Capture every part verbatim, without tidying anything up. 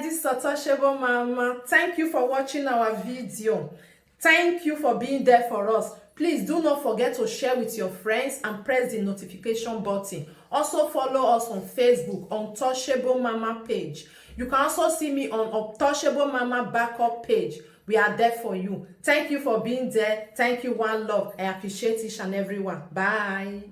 This is Untouchable Mama. Thank you for watching our video. Thank you for being there for us. Please do not forget to share with your friends and press the notification button. Also follow us on Facebook, Untouchable Mama page. You can also see me on Untouchable Mama backup page. We are there for you. Thank you for being there. Thank you, one love. I appreciate each and every one. Bye.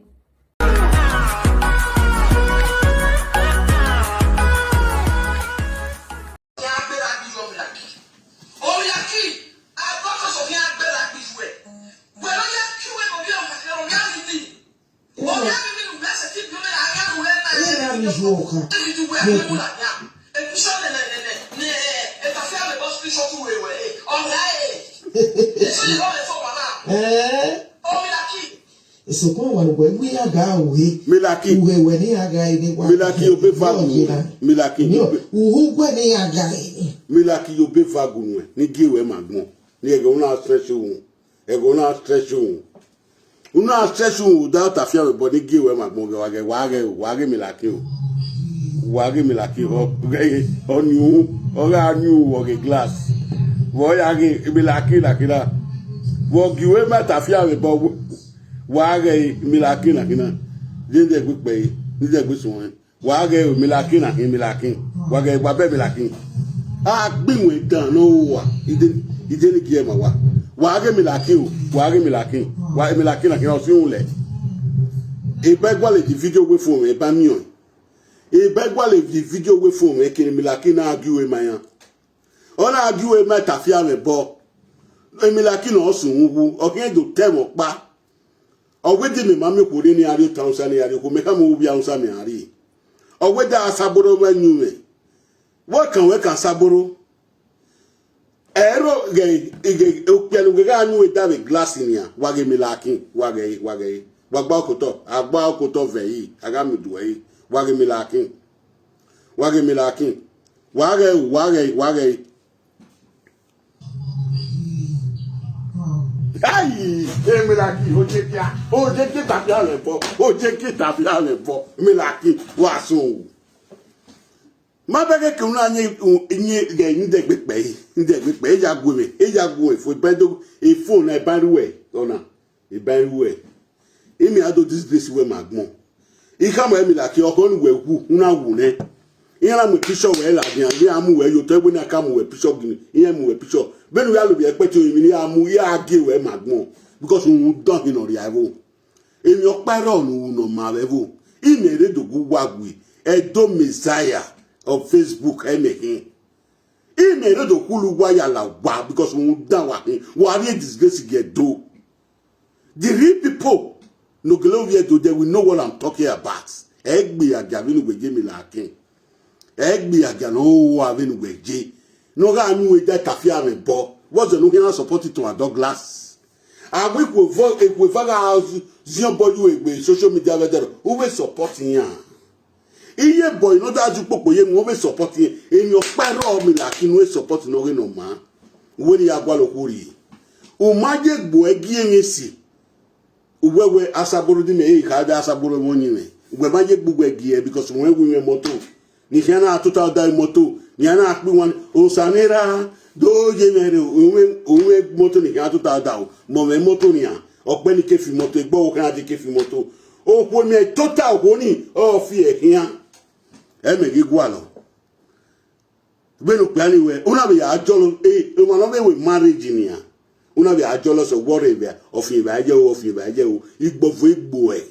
Eh? Esokpan wa wẹ wi ya ga ue. Milaki. Ughẹ wẹ ne ya ga ene wa. Milaki, obeva gu wẹ. Milaki, yo be, uhu wẹ ne ya ga ene. Milaki, yo be va gu wẹ, ne gie wẹ ma gbọn. Ne ẹghẹ u na stretch unu. Ẹghẹ u na stretch unu. U na stretch unu da ta fian vbe bọ, ne gie wẹ ma gbọn, ghe wa ghe, wa ghe, wa ghe Milaki o. Wa ghe Milaki o. Ọ ni u, ọ gha ni u, ọ ghe glass. Vbe ọ ya ghe Milaki na kina. Vbe ọ gie wẹ ma ta fian vbe bọ, wa ghe Milaki na kina. Ye nde gbe kpẹ, nde gbe suẹn. Wa ghe Milaki na khin, Milaki. Wa ghe wa bẹ Milaki. A gbi wẹ dan ne ọ wa. Ide, ide ni gie ma wa. Wa ghe Milaki o, wa ghe Milaki. Wa Milaki na khin, ọ si unu lẹ. Eba gualọ di video wẹ fo mwẹ, eba miẹn. Eba gualọ di video wẹ fo mwẹ, kene Milaki na gie wẹ ma yan. Ọ na gie wẹ ma ta fian vbe bọ. Milaki na ọ sẹ unu wu, ọ khian do tẹ mwẹ ọkpa. Ọ wẹ de mẹ ma miẹn okhuo rre ne iran rrie ota Hausa ne iran rrie okhuo, mẹ khama ovbi Hausa mẹ iran rrie. Ọ wẹ de Asaboro vbe yu mwẹ. Vbe ọ kan wẹ kan Asaboro. Ẹro ghẹ, ghẹ, okpia ne u gha yu ẹre da vbe glass nian, wa ghe Milaki, wa ghe, wa ghe. Wa gba okotọ, a gba okotọ vẹ yi, a gha miẹn udu ẹre, wa ghe Milaki. Wa ghe Milaki. Wa ghe, wa ghe, wa ghe. Ai, e Milaki, o je kia, o je kia ta fian vbe bọ, o je kia ta fian vbe bọ, Milaki, wa sẹ unu. Ma bẹghe ke unu na yin, yin ghe ne dẹgbe kpẹ, ne dẹgbe kpẹ, e ya gu mwẹ, e ya gu mwẹ fo, eba do, e fo na eba ruẹ, ọna, eba ruẹ. Imẹ a do disgrace wẹ ma gbọn. I khama Milaki, ọkhọ ne uwẹ wu, u na wu nẹ. Iran na mu picture wẹ ladian, iran mu wẹ ye otọ, wẹ ne a ka mu wẹ picture gini, iran mu wẹ picture. Vbene u ya lovbiẹ ẹkpẹti orinmwi ne iran mu, iran gie wẹ ma gbọn, because uhunmwu dan hin ne ọ rhia ẹvbo. Emwi ọkpa rrọọ ne u ru ne ọ ma vbe ẹvbo. Imẹ rre do gu uwa gui, Edo Messiah of Facebook, ẹmẹ khin. Imẹ rre do khulu uwa ya la uwa, because uhunmwu dan wa khin, wa rhie disgrace gie Edo. The real people ne ọ gele ovbi Edo, they will know what I'm talking about. Ẹ gbe agia vbene uwẹ ye Milaki. Ẹ gbe agia ne ọ hoa vbene uwẹ ye. Ne ọ gha yin uwẹ da ta fian vbe bọ. What's the no khian support to a Douglas? A wẹ ikhuo vọ, ikhuo eva gha ziọn bọ ye uwẹ egbe social media vbe ẹdẹrọ. U vbe support iran. Iye boy ne ọ da zẹ ukpokpo ye mu, ọ vbe support irẹn. Emwi ọkpa rrọọ Milaki ne u support ne ọ ghe ne ọ maa. Uwẹ ne ya gualọ okhuo rrie. U ma ye gbe ẹgie mwẹ esi. Uwẹ wẹ Asaboro di mẹ, e kha da Asaboro mwẹ ọyẹnmwẹ. Uwẹ ma ye gbe uwẹ gie, because uwẹ wu mwẹ moto. Ne I khian na tota ọdaro moto, ne iran na kpe iwan, osa ne erha, do ye mwẹ rre, u mwẹ, u mwẹ moto ne I khian tota ọdaro, mẹ ọ mwẹ moto nian, ọkpẹn ni ke fi moto, egbe ọvbokhan na di ke fi moto. Okhuo ne tota okhuo ni, ọ fi ẹre khian. Ẹ mẹ ghi gualọ. Vbene okpia ni wẹ, u na vbe ya jọlọ, e, emwa ne ọ vbe ru marriage nian, u na vbe ya jọlọ sẹ, wẹ ọ rre evbia, ọ fian evbare ye o, ọ fian evbare ye o, igbọvo egbe uẹ.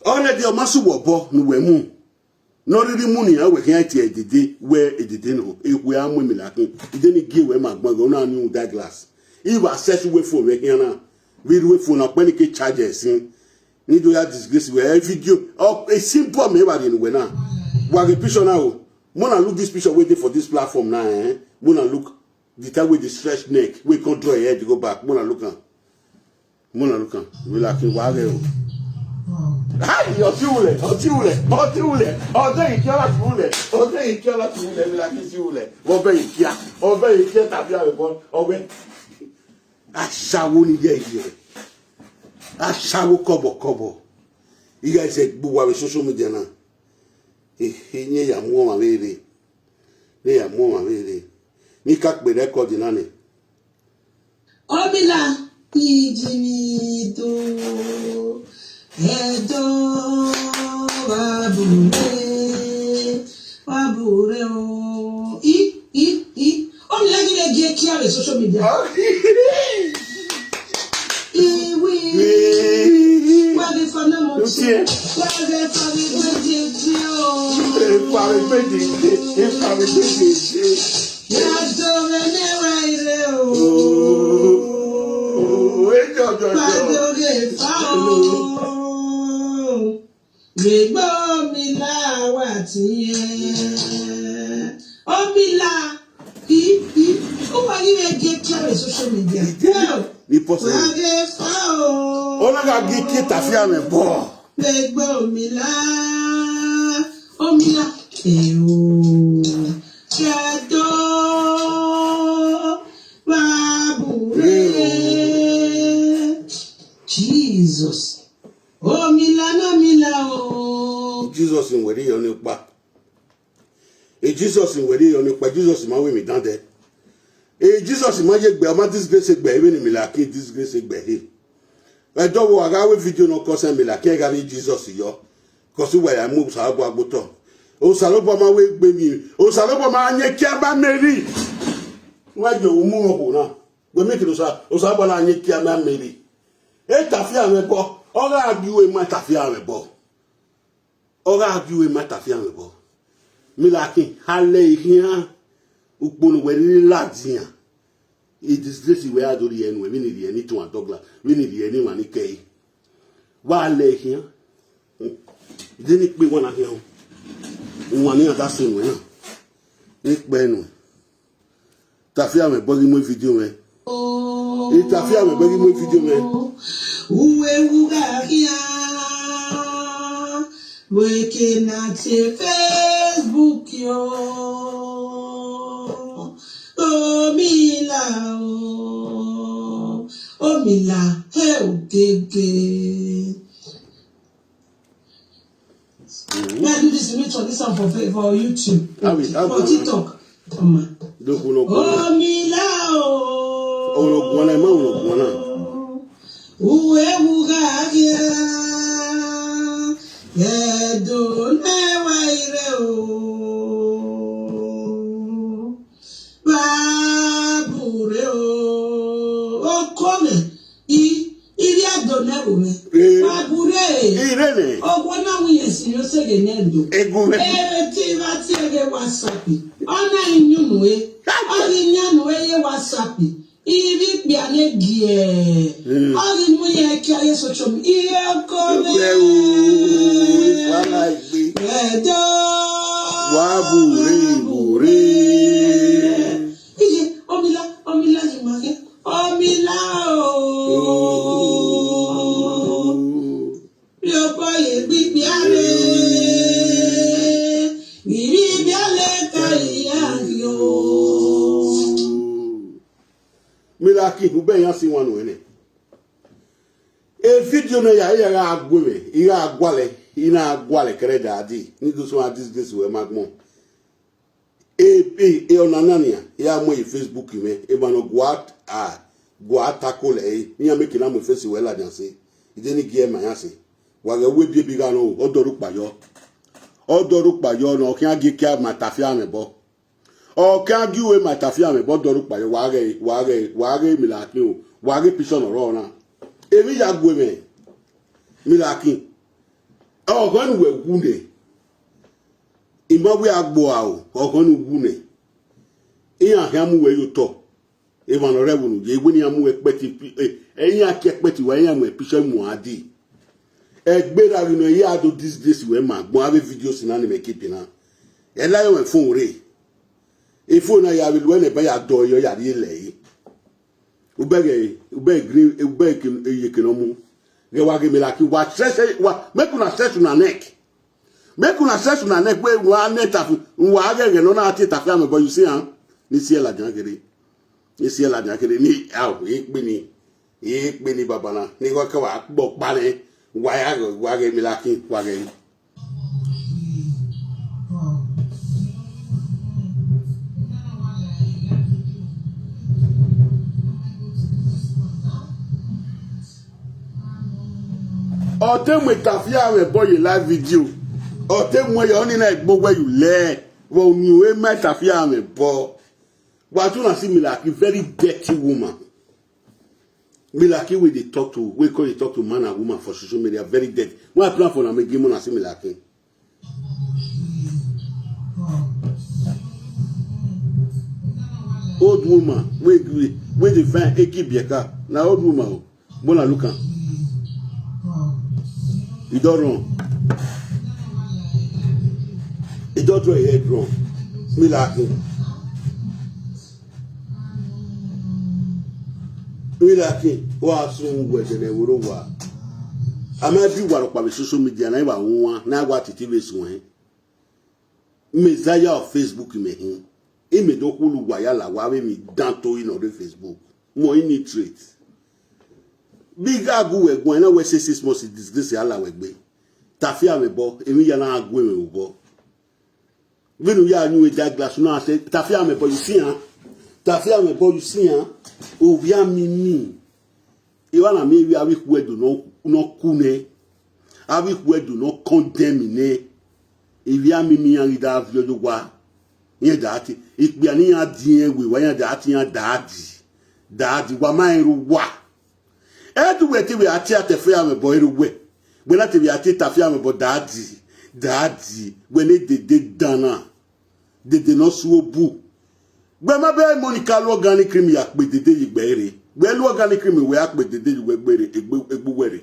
Ọnẹdẹ ọ ma sẹ uwẹ obọ ne uwẹ mu. Ne ọ rhirhi mu nian, wẹ khian tie edede, wẹ edede nọ, ekhue a mu emila khin, ide ni gie wẹ ma gbọn ẹghẹ, u na ni rhunmwuda glass. I wa sẹ uwẹ fo vbe khian na, vbe rhie uwẹ fo na, ọkpẹn ni ke charge ẹre sin. Ne I do ya disgrace wẹ, ẹ video, ọ, e simple mẹ wa rhie ne uwẹ na. Wa ghe picture na o. Mona look this picture wey dey for this platform na, eh? Mona look the time wey dey stretch neck, wey come draw him head go back. Mona look am. Mona look am. Milaki, wa ghe o. Ai, ọti ulẹ, ọti ulẹ, ọti ulẹ. Ọdẹ yìí kí ọlá ti ulẹ, ọdẹ yìí kí ọlá ti ulẹ, Milaki ti ulẹ. Ọbẹ yìí kíá, ọbẹ yìí kíá tàbí àwẹ̀ bọ́, ọbẹ. Asawo ni yẹ yẹ. Asawo kọbọkọbọ. Ighẹ ẹsẹ gbe uwa vbe social media na. Ehe, iyẹn ya mu ọmwa vbe rre. Ne ya mu ọmwa vbe rre. Ne I ka kpe record na nẹ. Omila, iji ni do, Ẹdo, wa bure, wa bure o. I, i, i. Omila ghi vbe gie kia vbe social media. Iwi, wa ghi fa na mo tie. Wa ghi fa vbe gbe die tie o. Efa vbe gbe die, efa vbe gbe die. Ya do vbe ne wa ire o. Oh, eh, yo, yo, yo. Wa do ghe fa o. Vbe gbe Omila wa tie. Omila, i, i, u wa ghi vbe gie kia vbe social media. Ni pọsẹ. Wa ghe fa o. Ọ na gha gie kia tafiamwẹ bọ. Vbe gbe Omila, Omila, e o. Ẹdo, wa bure. Jesus. Omila na Omila o. Jesus wẹ rhie ọnii ọkpa. E Jesus wẹ rhie ọnii ọkpa, Jesus ma wẹ emwi dandẹ. E Jesus ma ye gbe, ọ ma disgrace gbe, vbe ne Mila Akin disgrace gbe he. Ẹdẹ ọvbehe a gha wẹ video nọ kọsẹ Mila Akin gha rhie Jesus yọ. Kọsẹ uwa ya mu Osanobua gbe otọ. Osanobua ma wẹ egbe emwi, Osanobua ma yan ekia ba Meri. Wa ye u mu okhuo na. Wẹ miẹn kene Osa, Osanobua na yan ekia ba Meri. E tafiamwẹ bọ, ọ gha gie uwa ma tafiamwẹ bọ. Ọ gha gie uwa ma tafiamwẹ bọ. Mila Akin, a lẹ khian, ukpo ne uwẹ rhirhi ladian. E disgrace wẹ a do rhie nuẹn, vbene I rhie ne Ituan Douglas, vbene I rhie ne emwa ni kẹe. Wa lẹ khian. De ne ikpe wan na khian o. Uwan ne iran da sẹ nuẹn na. Ikpe nuẹn. Tafiamwẹ bọ ghi mu video mwẹ. E tafiamwẹ bọ ghi mu video mwẹ. Uwu ewu gha khian. Wẹ ke na tie Facebook yo. Omila o. Omila, he ogege. Let me do this, me turn this on for fa-, for YouTube, Abi, abi. For TikTok. Come on. Dokun nọ guan na. Omila o. Ọmọ nọ guan na, ẹ ma ọmọ nọ guan na. Uwu ewu gha khian. Ẹdo ne wa ire o. Wa bure o. Oko mwẹ, i, ivbi Ẹdo ne ẹvbo mwẹ. Eh. Wa bure. Ire nẹ. Ọgua na wu yẹn si yo sẹ ghe ne Ẹdo. Egu mwẹ. Ere te I vba tie ghe WhatsApp. Ọ na i yan unu e. Ọ ghi yan unu e ye WhatsApp. Ivbi ikpia ne giẹ. Mm. Ọ ghi mu yẹn kia ye social media. Iye oko mwẹ. Ẹ o, wa la egbe. Ẹdo. Wa bure, bure. Iye, Omila, Omila yi ma ghe. Omila o. Oh. Rhiọkọ ye gbigbi ale. Ivbi ibiale ka iya yo. Mila Akin, ubẹ iran si wan nuẹn nẹ. E video ne ya, ya gha gue mwẹ, I gha gualẹ, I na gualẹ kẹrẹda dee, ne I do suẹn disgrace wẹ ma gbọn. E, e, e, ọna na nian, I gha mu ẹre ye Facebook mwẹ, emwa ne ọ gua, a, gua tako lẹ ẹre, iran miẹn ke na mu face wẹ ladian sẹ, I de ne I gie ma iran sẹ. Wa ghẹ wẹ ebiebi gha nọ, ọ dọrọ ukpa yọ. Ọ dọrọ ukpa yọ nọ, ọ khian gie kia ma tafiamwẹ bọ. Ọ khian gie uwa ma tafiamwẹ bọ, ọ dọrọ ukpa yọ, wa ghẹ, wa ghẹ, wa ghẹ Mila Akin o, wa ghẹ picture ne ọ rrọọ na. Emwi ya gue mwẹ, Mila Akin. Ọghọ ne uwẹ wu nẹ, I ma wẹ a gbe ua o, ọghọ ne u wu nẹ, iran khian mu uwẹ ye otọ. Emwa ne ọ rre ẹvbo ne u ye, wẹ ne iran mu uwẹ kpẹti, pi-, eh, eh, iran kie kpẹti uwa, iran mu picture mu a dee. Ẹgbera ghi nọ, I ya do disgrace wẹ ma gbọn avbe videos na ne imẹ keep na. Ẹ la yọ mwẹ phone rre. Phone na ya vbe lu ẹnẹ ba ya dọ yọ ya rhie lẹ ẹre. Ubẹghe, ubẹghe green, ubẹghe eke, iyeke ne ọ mu. Ghẹ wa ghe Mila Akin, wa stress, wa, make una stress una neck. Make una stress una neck, wẹ wa nẹ tafi, wa ghẹ ghẹ ne ọ na tie tafiamwẹ bọ, you see, huh? Ne I si ẹe ladian kherhe. Ne I si ẹe ladian kherhe, ni, ao, I kpe ni, I kpe ni baba na, ne I wa ka wa kpọ kpa nẹ, wa ya ghẹ, wa ghẹ Mila Akin, wa ghẹ. Ọ te mu Tafiamwẹbọ ye live video. Ọ te mu ẹre ọnii na egbe wẹ you lẹ. Vbe unu ẹ ma Tafiamwẹbọ. Wa do na see Milaki, very dirty woman. Milaki wey dey talk to, wey call dey talk to man and woman for social media, very dirty. Why plan for na me give una see Milaki? Old woman wey gree, wey dey find eki bieka. Na old woman o. Bona look am. He don run. He don draw him head run. Milaki. Milaki, wa sun wẹ dẹnẹ woro wa. A ma bi wa rhọkpa vbe social media na, I wa wan, na wa titi vbe suẹn. Messiah of Facebook mẹ hin. Imẹ do khulu wa ya la wa vbe emwi dan to i nọ rre Facebook. Mọ ini trait. Big agu wẹ guan na wẹ say six months disgrace a la wẹ gbe. Tafiamwẹbọ, emwi ya na gu emwi obọ. Vbene u ya yin uwẹ da glass na sẹ, Tafiamwẹbọ, you see am? Tafiamwẹbọ, you see am? Ovbi amimi. I wa na miẹn ivbi avbe ikhuẹdo nọ, nọ ku nẹ. Avbe ikhuẹdo nọ condemn nẹ. Ivbi amimi iran ghi da viọ ye owa. Iran da te, ikpia ne iran diẹn we wa, iran da te iran da di. Da di, wa ma rẹn ru wa. Ẹdẹ uwẹ te vbe a tie Tafiamwẹbọ ẹre uwẹ. Wẹ na te vbe a tie Tafiamwẹbọ da di, da di, wẹ ne dede dan na. Dede ne ọ su obu. Wẹ ma bẹ Monica lu organic cream ya kpe dede ye egbe rre. Wẹ lu organic cream wẹ a kpe dede ye egbe rre, egbe, egbe uwẹ rre.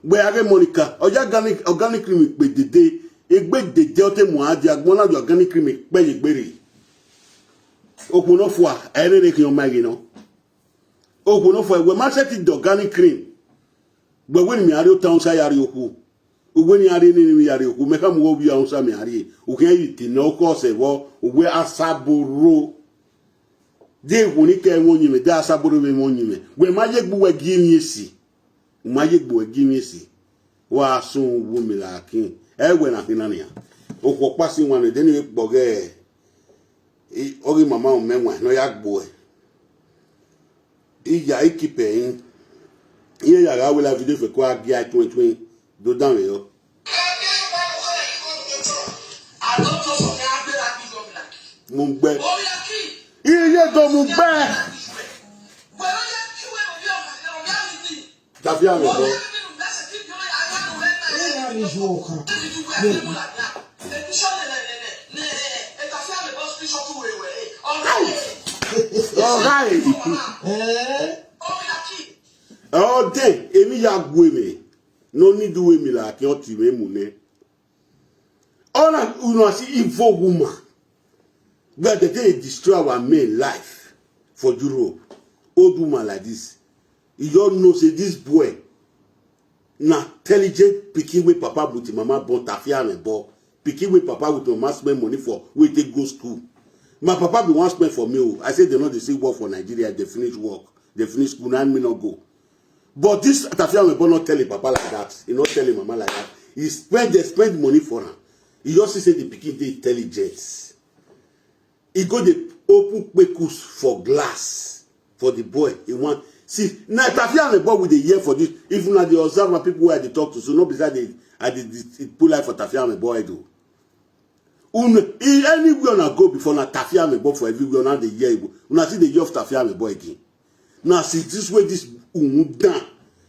Wẹ a ghe Monica, ọ ya organic, organic cream kpe dede, egbe dede ọ te mu a di agbọn na di organic cream kpẹ ye egbe rre. Okhuo nọ fua, ẹ i rere khian ọ ma ghe nọ. Okhuo nọ fua, wẹ ma sẹtin da organic cream. Wẹ wẹ ne imẹ a rrie ota Hausa ya rrie okhuo. Uwẹ ne a rrie nene ya rrie okhuo, mẹ khama uwẹ ovbi Hausa mẹ a rrie. U khian ye te nọ khọ sẹ vbọ, uwẹ Asaboro. De ekhunmwu ni ke ẹmwẹ ọyẹnmwẹ, de Asaboro vbe ẹmwẹ ọyẹnmwẹ. Wẹ ma ye egbe uwẹ gie emwi esi. U ma ye egbe uwẹ gie emwi esi. Wa sun wu Milaki. Ẹ wẹ na khin na nian. Okhuo ọkpa si wan nẹ, de ne I vbe kpọ ghẹ, I, ọ ghi mama mẹ wan ne ọ ya gbe uẹ. I ya, I keep ẹre. Iran ya gha wẹ la video fẹ ko a gia tuẹn tuẹn do danmwẹ yọ. Mu gbe. Iye do mu gbe. Tafiamwẹbọ. Ọghae. Ọ dẹn, emwi ya gu mwẹ. Ne ọ need uwẹ Milaki, ọ tie mwẹ mu nẹ. Ọna, una see evil woman. Where they dey destroy our men life for Europe. Old woman like this. You all know say this boy na intelligent pikin wey papa with mama born, Tafiamwẹbọ. Pikin wey papa with mama spend money for, wey take go school. My papa bin wan spend for me o. I say dem no dey see work for Nigeria, dem finish work, dem finish school, na me no go. But this Tafiamwẹbọ no tell him papa like that. He no tell him mama like that. He spend, they spend money for am. He just see say the pikin dey intelligent. He go dey open kpekus for glass for the boy. He want see na Tafiamwẹbọ we dey hear for this. If una dey observe my people wey I dey talk to, so no be say I dey, I dey, dey put light for Tafiamwẹbọ head o. Una, e- anywhere una go before, na Tafiamwẹbọ for everywhere, una dey hear Igbo. Una still dey hear of Tafiamwẹbọ again. Na since this way, this Uwudan,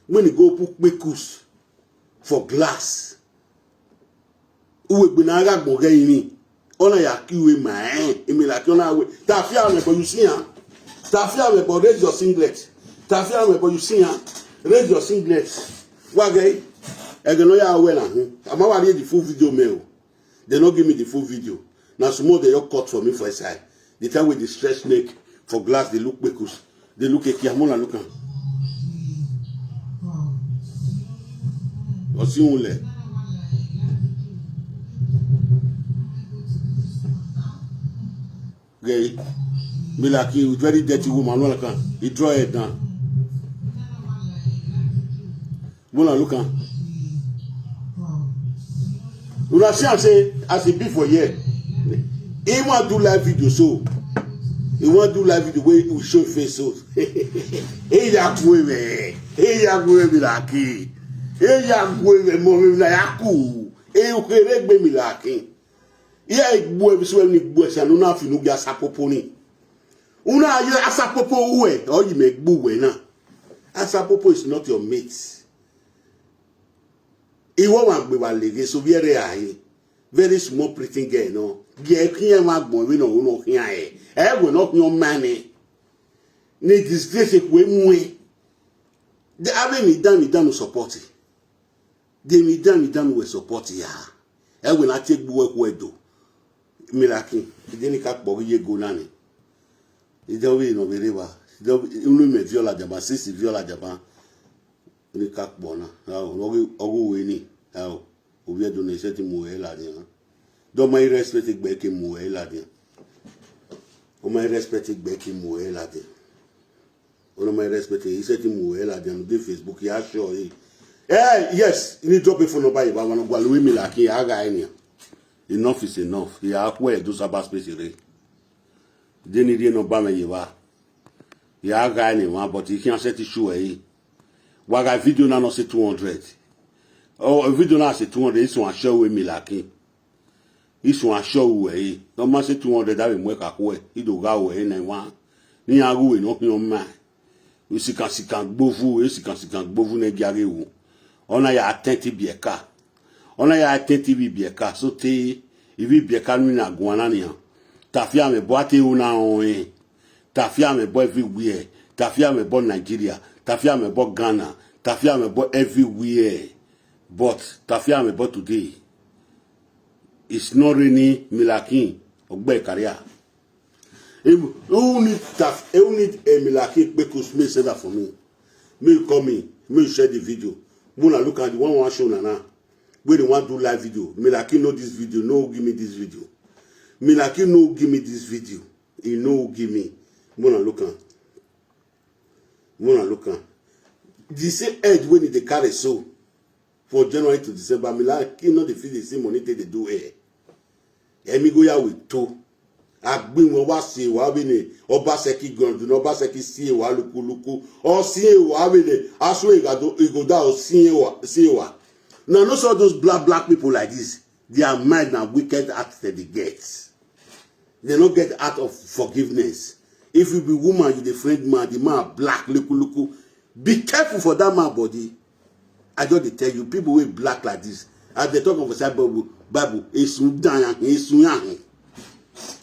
when he go put kpekus for glass. Uwegbe na gha gbọn ghẹ irin. Ọna ya ki ue ma ẹn, Milaki ọna wẹ. Tafiamwẹbọ, you see am? Tafiamwẹbọ, raise your singlet. Tafiamwẹbọ, you see am? Raise your singlet. Wa ghe, ẹghẹ ne ọ ya wẹ na hin. A ma wa rhie the full video mẹ o. They no give me the full video. Na small they just cut for me for inside. The time wey dey stretch neck for glass, dey look kpekus, dey look ekia, more than look am. Osi unle. Gay. Milaki, very dirty woman, no like am. He draw her down. Una look am. Una see am say as e be for here, he wan do live video so. He wan do live video wey we show him face so. He ya kue me. He ya kue me like he. E ya gu emọ vbe na ya ku, e ukhere gbe Milaki. Iran gbu ẹvbo suẹ ni gbu ẹsan ne u na fi ne u gie Asapopo ni. U na ye Asapopo ruẹ, ọ yi mẹ gbe uwẹ na. Asapopo is not your mate. Iwẹ ọmwa gbe vba leghe, so vbiẹ rre a he. Very small pretty girl nọ. Gie khian ẹmwẹ agbọn vbene ọ ro ne ọ khian ẹre. Ẹ wẹ ne ọ khian ọma nẹ. Ne disgrace ekhue muẹn. Avbe emwi dan, emwi dan ne u support. De emwi dan, emwi dan ne uwẹ support ya. Ẹ wẹ ne a tie egbe uwẹ khu ẹdo. Milaki, ide ne I ka kpọ ghi ye go na nẹ. Ide ọvbehe ne ọ vbe rre evba. Unu imẹ viọ ladian ba, sisi viọ ladian ba. Ne I ka kpọ na, ao, ọghe, ọghe uwẹ ni, ao, ovbi Ẹdo ne I sẹtin mu ẹre ladian. De ọ ma i respect egbe ke mu ẹre ladian. Ọ ma i respect egbe ke mu ẹre ladian. Ọ na ma i respect egbe, I sẹtin mu ẹre ladian, de Facebook, ya sure ẹre. Eh, yes, I ni drop phone number ye evba, wa ne ọ gualọ uwẹ Milaki, ya gha ẹre nian. Enough is enough. Ya khuẹ do cyber space rre. De ne I rhie number mwẹ ye evba. Ya gha ẹre ne emwa, but I khian sẹtin sure ẹre. Wa gha video na nọ sẹ two hundred. Ọ, video na sẹ two hundred, I suẹn sure uwẹ Milaki. I suẹn sure uwẹ ẹre. Ne ọ ma sẹ two hundred, a vbe mu ẹre kha khuẹ, I do gha ruẹ ẹre ne emwa. Ne iran ghe uwẹ ne ọ khian ọma. Esikan sikan gbovu, esikan sikan gbovu ne ẹ gia ghe wu. Ọ na ya tẹn te ibiẹka. Ọ na ya tẹn te ivbi ibiẹka, so te ivbi ibiẹka ni na guan na nian. Tafiamwẹ bọ a te ru na rọnrẹn. Tafiamwẹ bọ everywhere. Tafiamwẹ bọ Nigeria. Tafiamwẹ bọ Ghana. Tafiamwẹ bọ everywhere. But Tafiamwẹ bọ today, it's not raining Milaki. Ọgbẹ career. If you need that, you need a Milaki Kpekus, make send that for me. Make you call me, make you share the video. Mona look at the one one show na na. When they want do live video, Milaki know this video, no give me this video. Milaki no give me this video. He no give me. Mona look at. Mona look at. The same edge when they carry so. For January to December, Milaki no dey fit dey see money take dey do hair. Emi go ya we to. Agbinwẹ wa si ewa vbene Obaseki gọndun, Obaseki si ewa lukuluku. Ọ si ewa vbene aso igado igoda ọ si ewa, si ewa. Now, not all those black, black people like this, their mind na wicked heart that they get. They no get heart of forgiveness. If you be woman, you dey friend man, the man black, luku luku. Be careful for that man body. I just dey tell you, people wey black like this, as they talk of inside Bible, Bible, esun dan ya, esun ya.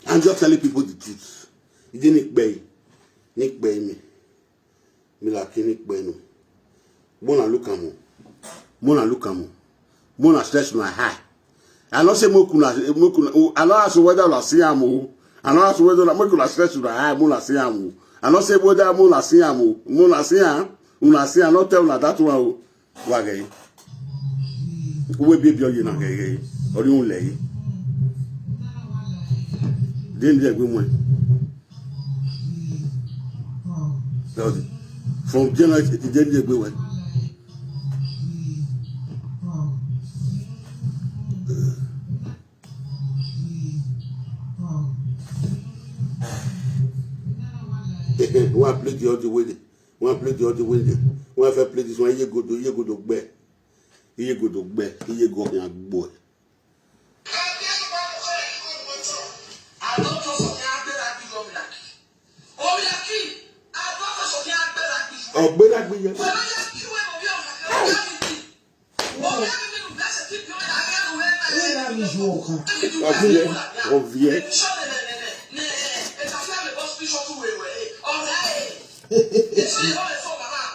I'm just telling people the truth. Ide ni kpẹ, ni kpẹ mi. Milaki ni kpẹ nu. Mona look am o. Mona look am o. Mona stretch my eye. I no say make una, make una, I no ask whether una see am o. I no ask whether una, make una stretch una eye, mona see am o. I no say whether mona see am o. Mona see am. Una see am, I no tell una that one o. Wa ghe. Uwe bi ebi ọye na ghe ghe. Ori un lẹ yi. Then they go one. From January to the day they go one. Wa play the audio with it. Wa play the audio with it. Wa fẹ play this one. Iye godo, iye godo gbẹ. Iye godo gbẹ. Iye godo khian gbo. Ọgbẹragbiye. Ọviẹ, ọviẹ.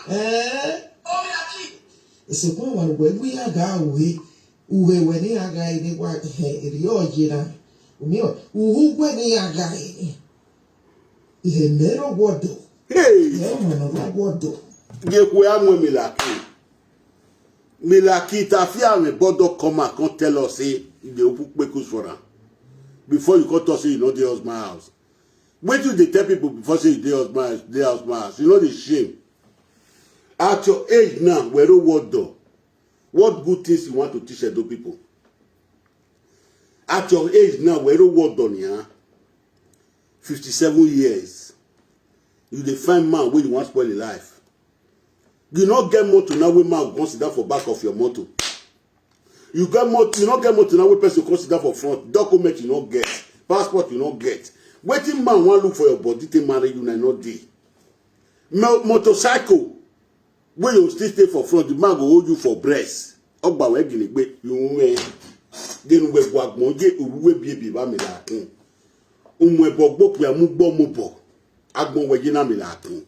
Eh? Esekun wa wẹ gu ya ga we, uhe wẹ ne a ga ne wa he eri ọ ye na. Umi o, uhu gwe ne a ga ni. Ihe mẹ ro wọdọ. Hey! Ihe mẹ ro wọdọ. Ye kwe a mu Milaki. Milaki, Tafiamwẹ bodo come and come tell us say you dey open kpekus for am. Before you come talk say you no dey husband house. Wetin you dey tell people before say you dey husband, dey husband house? You no dey shame. At your age now, wẹ ro wọdọ. What good things you want to teach Edo people? At your age now, wẹ ro wọdọ nian. Fifty-seven years. You dey find man wey you wan spoil him life. You no get motor now wey man go sit down for back of your motor. You get motor, you no get motor now wey person come sit down for front. Document you no get, passport you no get. Wetin man wan look for your body take marry you na no dey. Mo- motorcycle wey you still stay for front, the man go hold you for breast. Ọgba wẹ gini gbe, you win. Then we go agbọn ye oru we bi ebi ba mi la kun. Umu ẹbọ gbo pia mu gbọ mu bọ. Agbọn wẹ ye na mi la kun.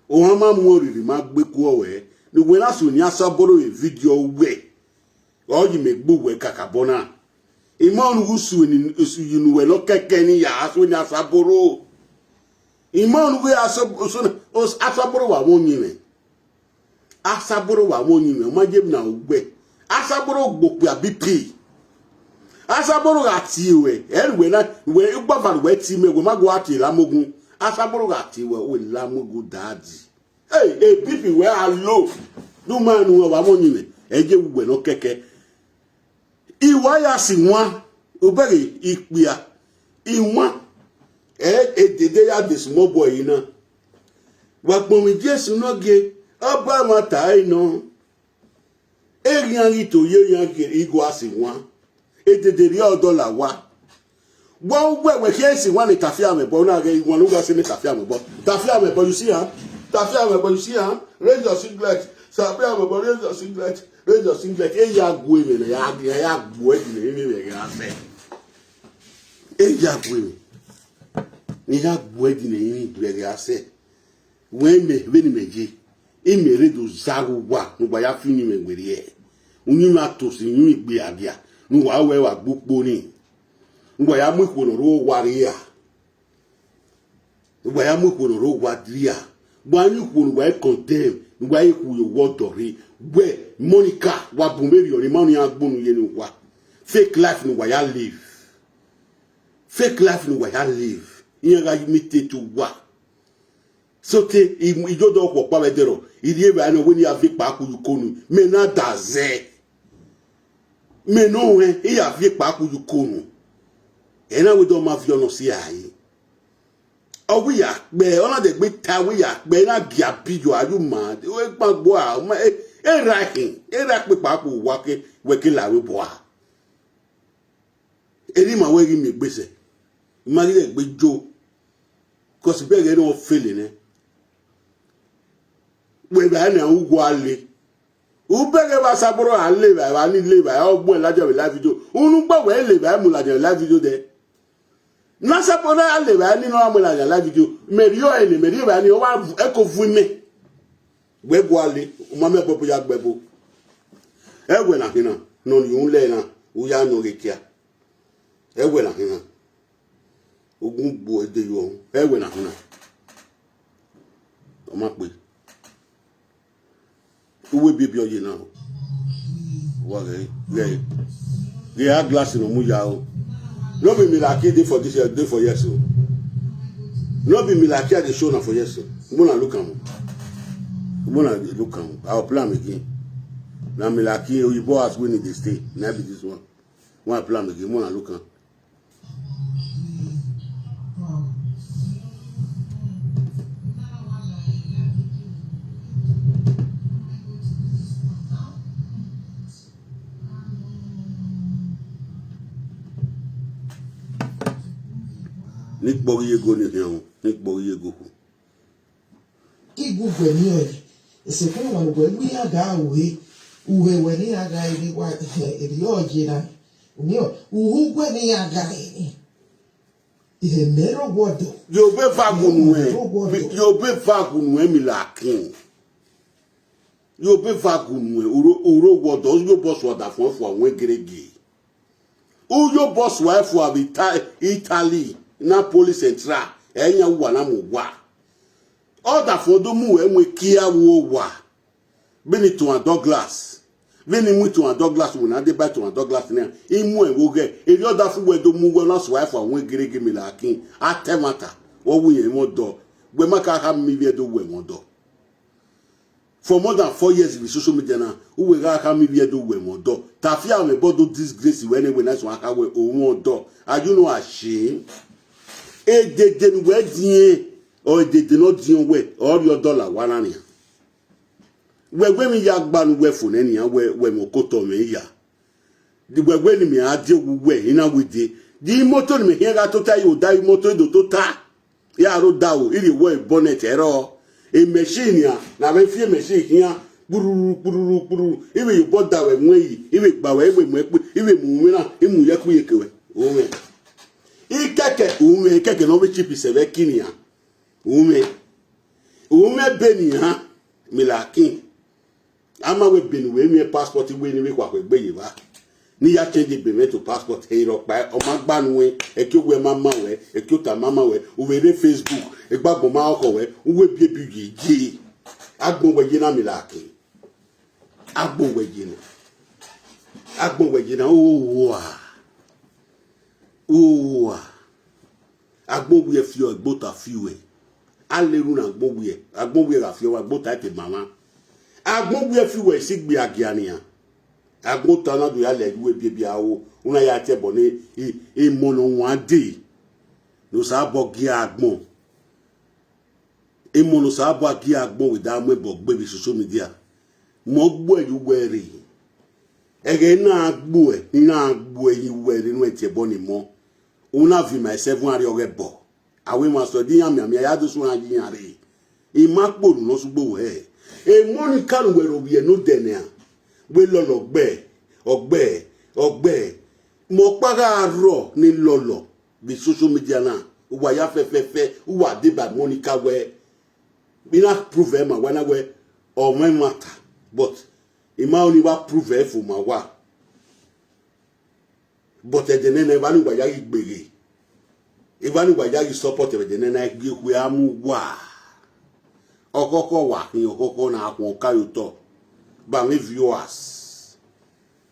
Ohan ma mu oriri ma gbe ku ọwẹ, ne uwẹ na su ni Asaboro ye video wẹ. Ọ yi mẹ gbe uwẹ kakabọ na. Ima ọnughu su ni su yi nu wẹ nọ kẹkẹ ni ya su ni Asaboro. Ima ọnughu ya so so Asaboro wa vọn yin mẹ. Asaboro wa vọn yin mẹ, ọ ma ye na ugbẹ. Asaboro gbokpia B P. Asaboro gha tie wẹ, ẹre wẹ na, wẹ igbava wẹ tie mẹ, wẹ ma gua tie Lamogun. Asaboro gha tie wẹ, wẹ Lamogun dadi. Hey, hey, B P wẹ a lo. Du ma nu wa vọn yin mẹ, ẹ ye uwẹ nọ kẹkẹ. Iwa ya si wan, obẹghe ikpia, iwan, ẹ, edede ya de small boy na. Wa gbọnmwẹ Jesu nọ gie, ọba mwa ta ẹre nọ. Eghian ghi to ye eghian ghi igua si wan. Edede rhie ọdọ la wa. Wa uwẹ wẹ khian si wan ne tafia mwẹ bọ, na ghe iwan ne u gha sẹ ne tafia mwẹ bọ. Tafia mwẹ bọ, you see, ha? Tafia mwẹ bọ, you see, ha? Raise your singlet. Tafia mwẹ bọ, raise your singlet. Raise your singlet. E ya gu emwi ne ya, ya, ya gbu ẹdin ne emwi mwẹ gha sẹ. E ya gu emwi. Ne ya gbu ẹdin ne emwi mwẹ gha sẹ. Wẹ mẹ, vbene imẹ ye, imẹ rre do zagha uwa ne uwa ya fi uyinmwẹ werriẹ. Uyinmwẹ a tosi, uyinmwẹ igbe a dia, ne uwa wẹ wa gbe ukpo ni. Uwa ya mu ikhuo ne ọ rre owa rria. Uwa ya mu ikhuo ne ọ rre owa rria. Wa yin ikhuo ne uwa i condemn, ne uwa i khu ye owa ọdọ rre. Wẹ, Monica, wa bun vberriọ ne ima ọnii iran gbunu ye ne uwa. Fake life ne uwa ya live. Fake life ne uwa ya live. Iran gha imitate uwa. Sọte, I, I do dọ khuọ ọkpa vbe ẹdẹrọ, I rhie evbare nọ wẹ ne I ya viọ ekpa ku ye ukonu, mẹ na da zẹ. Mẹ ne ọ rẹn, I ya viọ ekpa ku ye ukonu. Ẹ na wẹ dọ ma viọ nọ si rae. Ọ wẹ ya kpẹ, ọ na dẹgbe ta wẹ ya kpẹ, na gia bi yọ ayu ma, e gban gbo a, ma, e, e ra khin, e ra kpe ekpa ku wa ke, wẹ ke la vbe obọ a. Eni ma wẹ ghi miẹn egbe sẹ, I ma ghi rẹ egbe jo, cos bẹghe ne ọ fele nẹ. Wẹ vbe a na uwu a le. U bẹghe vbe Asaboro a le vbe, a ni le vbe, ọ gbuẹ ladian vbe live video. Unu gbe wẹ le vbe, mu ladian vbe live video dẹ. Ne Asaboro a le vbe, ni nọ a mu ladian live video. Mẹ rhie ọre ne, mẹ rhie vbe ni, ọ wa vu, ẹko vu imẹ. Wẹ gualọ, u ma mẹ ẹbọbo ya gbe ẹbo. Ẹwẹ na khin na, ne ọ rhie uhunmwu lẹ na, u ya nọ ghe kia. Ẹwẹ na khin na. Ogun gbo ẹdẹ yo ọhun. Ẹwẹ na khin na. Ọ ma kpe. Uwu ebiebi ọ ye na o. Wa ghẹ, ghẹ, ghẹ a glass ne ọ mu ya o. No be me like dey for this year, dey for years o. No be me like I dey show na for years o. Mo na look am o. Mo na look am o. I will play am again. Na me like oyibo house wey e dey stay. Na be this one. When I play am again, mo na look am. Ne ikpọ ghi ye ego ne khian o, ne ikpọ ghi ye ego khuo. Igu ugbẹ ni ọre, esekun wa wẹ gu iran ga ru he, uhe wẹ ne iran gha re wa, erriọ ye na, umiẹn, uhu ugbẹ ne iran gha re ni, ihe mẹ rre owa ọdọ. Yobe vagun nuẹn, Yobe vagun nuẹn mi la kin. Yobe vagun nuẹn, uro, uro owa ọdọ, Yobe ọsua ọdafọn fua wẹn gerege. Uyo boss wa fua vbe Ita-, Italy, Napoli Central, ẹ yan uwa na mu owa. Ọdafọn do mu ẹ mu ekia wo owa. Vbene Itohan Douglas. Vbene imu Itohan Douglas, wẹ na deba Itohan Douglas nian, I mu ẹn vbe oghẹ, erriọ ọdafẹn uwẹ do mu uwẹ na sua fua wẹn gerege mi la kin, a ta ẹmwata, ọ wu irẹn mwẹ ọdọ, wẹ ma ka kha miẹn ivbi Ẹdo wu ẹmwẹ ọdọ. For more than four years vbe social media na, uwẹ gha khama ivbi Ẹdo wu ẹmwẹ ọdọ. Tafia mwẹ ẹbọ do disgrace wẹ nẹ, wẹ na suẹn kha wẹ o mwẹ ọdọ. Are you not ashamed? Edede ne uwẹ diẹn, ọ edede ne ọ diẹn wẹ, ọ rhie ọdọ la owa na nian. Wẹ wẹ emwi ya gba ne uwẹ fo nẹ nian, wẹ wẹ mwẹ okotọ mwẹ ya. Wẹ wẹ ne imẹ a die owu wẹ, I na wẹ de. De imoto ne imẹ khian gha tota ye odaro imoto do tota. Ya ro daro, I rhie wọ bonnet ẹrọ. Machine nian, na vbe fi machine khian, kpururu, kpururu, kpururu. I vbe ye obọ da wẹ wẹn yi, I vbe gba wẹ, I vbe mu ẹkpe, I vbe mu umwẹ na, I mu ye ẹkpe ye ke wẹ. Umwẹ. Ikẹkẹ, umwẹ, ikẹkẹ ne ọ vbe chip sẹ vbe ẹki nian. Umwẹ. Umwẹ ebe nian, Milakin. A ma wẹ ebe ne uwẹ miẹn passport wẹ ne I vbe khuakhua egbe ye evba. Ne I ya change ebe mwẹ to passport, ẹ i rhọkpa, ọ ma gba nuẹn, ẹki owẹ ma ma wẹ, ẹki ota ma ma wẹ, u vbe rre Facebook, egbe agbọn ma khọ wẹ, uwu ebiebi ye ye. Agbọn wẹ ye na Milakin. Agbọn wẹ ye na. Agbọn wẹ ye na, owa. Owa. Agbọn wiẹ fi ọ, egbe ota fi uẹ. A lele unu agbọn wiẹ, agbọn wiẹ gha fi ọ, wa egbe ota te ma mwa. Agbọn wiẹ fi uẹ esi gbe agia nian. Agbọn ota na do ya lẹ uwu ebiebi aro, u na ya tie ẹbọ ne e, emọ ne ọ wan dee, ne Osanobua gie agbọn. Emọ ne Osanobua gie agbọn wẹ da mu ẹbọ gbe vbe social media. Mẹ ọ gbuẹ ye uwẹ rre. Ẹghẹ ne a gbuẹ, ne I na gbuẹ ye uwẹ rre ne uwẹ tie ẹbọ ne emọ. U na viọ ima ẹsẹvun arriọghẹ ẹbọ. Avbe emwa sẹ ọdọ iran mianmian ya do sunu iran ye iran rre. I ma kpe unu ne ọ sẹ ugbo wẹ. Emọ ni ka ne uwẹ rre ovbi ẹn ne odẹ nian. Wẹ lọlọ ọgbẹe, ọgbẹe, ọgbẹe. Mẹ ọkpa gha rrọọ ne I lọlọ vbe social media na, uwa ya fẹfẹfẹ, uwa deba Monica wẹ, I na prove ẹre ma uwa na wẹ ọ mwẹ ẹmwata, but I ma ho ne I wa prove ẹre fo ma uwa. But ẹdẹ nẹ na, evba ni uwa ya ghi gbeghe, evba ni uwa ya ghi support vbe ẹdẹ nẹ na, gie ekhue a mu uwa. Ọkhọkhọ wa khin, ọkhọkhọ na khuọn ọka ye otọ. Ba mwẹ viewers.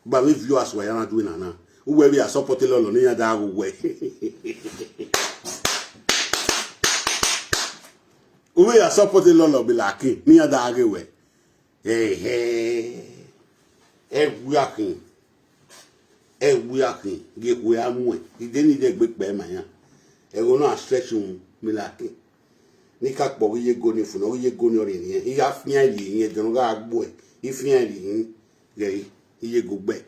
Ba vbe viewers wa ya na due na na. Uwẹ vbe ya support lọlọ ne iran da ghe uwẹ. U vbe ya support lọlọ Milakin ne iran da ghe wẹ. Ẹhẹ. Ẹ wia khin. Ẹ wia khin. Gie ekhue a muẹn. Ide ni de egbe kpẹ ma iran. Ẹghẹ ne a stretch uhunmwu Milakin. Ne I ka kpọ ghi ye go ni fo, ne ọ ghi ye go ni ọrẹre nian. I gha fian ẹre hin, ẹdẹ ne ọ gha gbuẹ, I fian ẹre hin. Ghẹ i, I ye go gbẹ.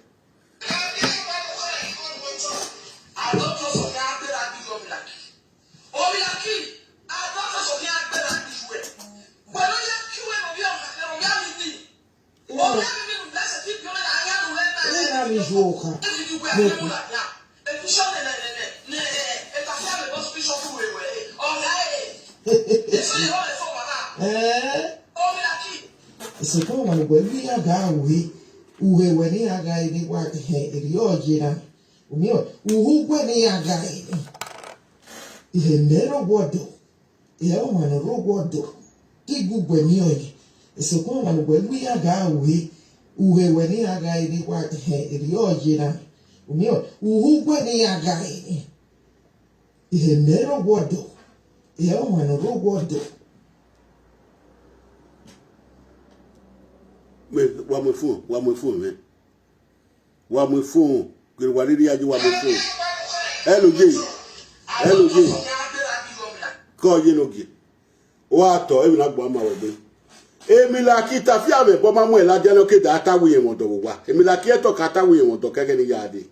Ena vbe ijuo ọkhan. Ẹẹn. Sokpan ọmwa ne uwẹ ghi ya gha ru ẹre, uwẹ wẹ ne iran gha re ne wa hẹn erriọ ye na. U miẹn, uhu uwẹ ne iran gha re ni. Ihe mẹ rre owa ọdọ, ihe ọmwa ne ọ rre owa ọdọ, te I gu uwẹ miẹn ọẹn. Sokpan ọmwa ne uwẹ ghi ya gha ru ẹre, uwẹ wẹ ne iran gha re ne wa hẹn erriọ ye na. U miẹn, uhu uwẹ ne iran gha re ni. Ihe mẹ rre owa ọdọ, ihe ọmwa ne ọ rre owa ọdọ. Mẹ, wa mu phone, wa mu phone mwẹ. Wa mu phone, gele wa rhirhi ya ye, wa mu phone. Hello, ye. Hello, ye. Kọ ye ne ogie. Wa tọ, emwi na gba ma wẹ gbe. Emilaki Tafiamwẹbọ ma mu ẹn ladian ne ọ ke da ta wẹ irẹn mwẹ ọdọ vbe owa. Emilaki ẹtọ ka ta wẹ irẹn mwẹ ọdọ kẹghẹ ne I ya dee.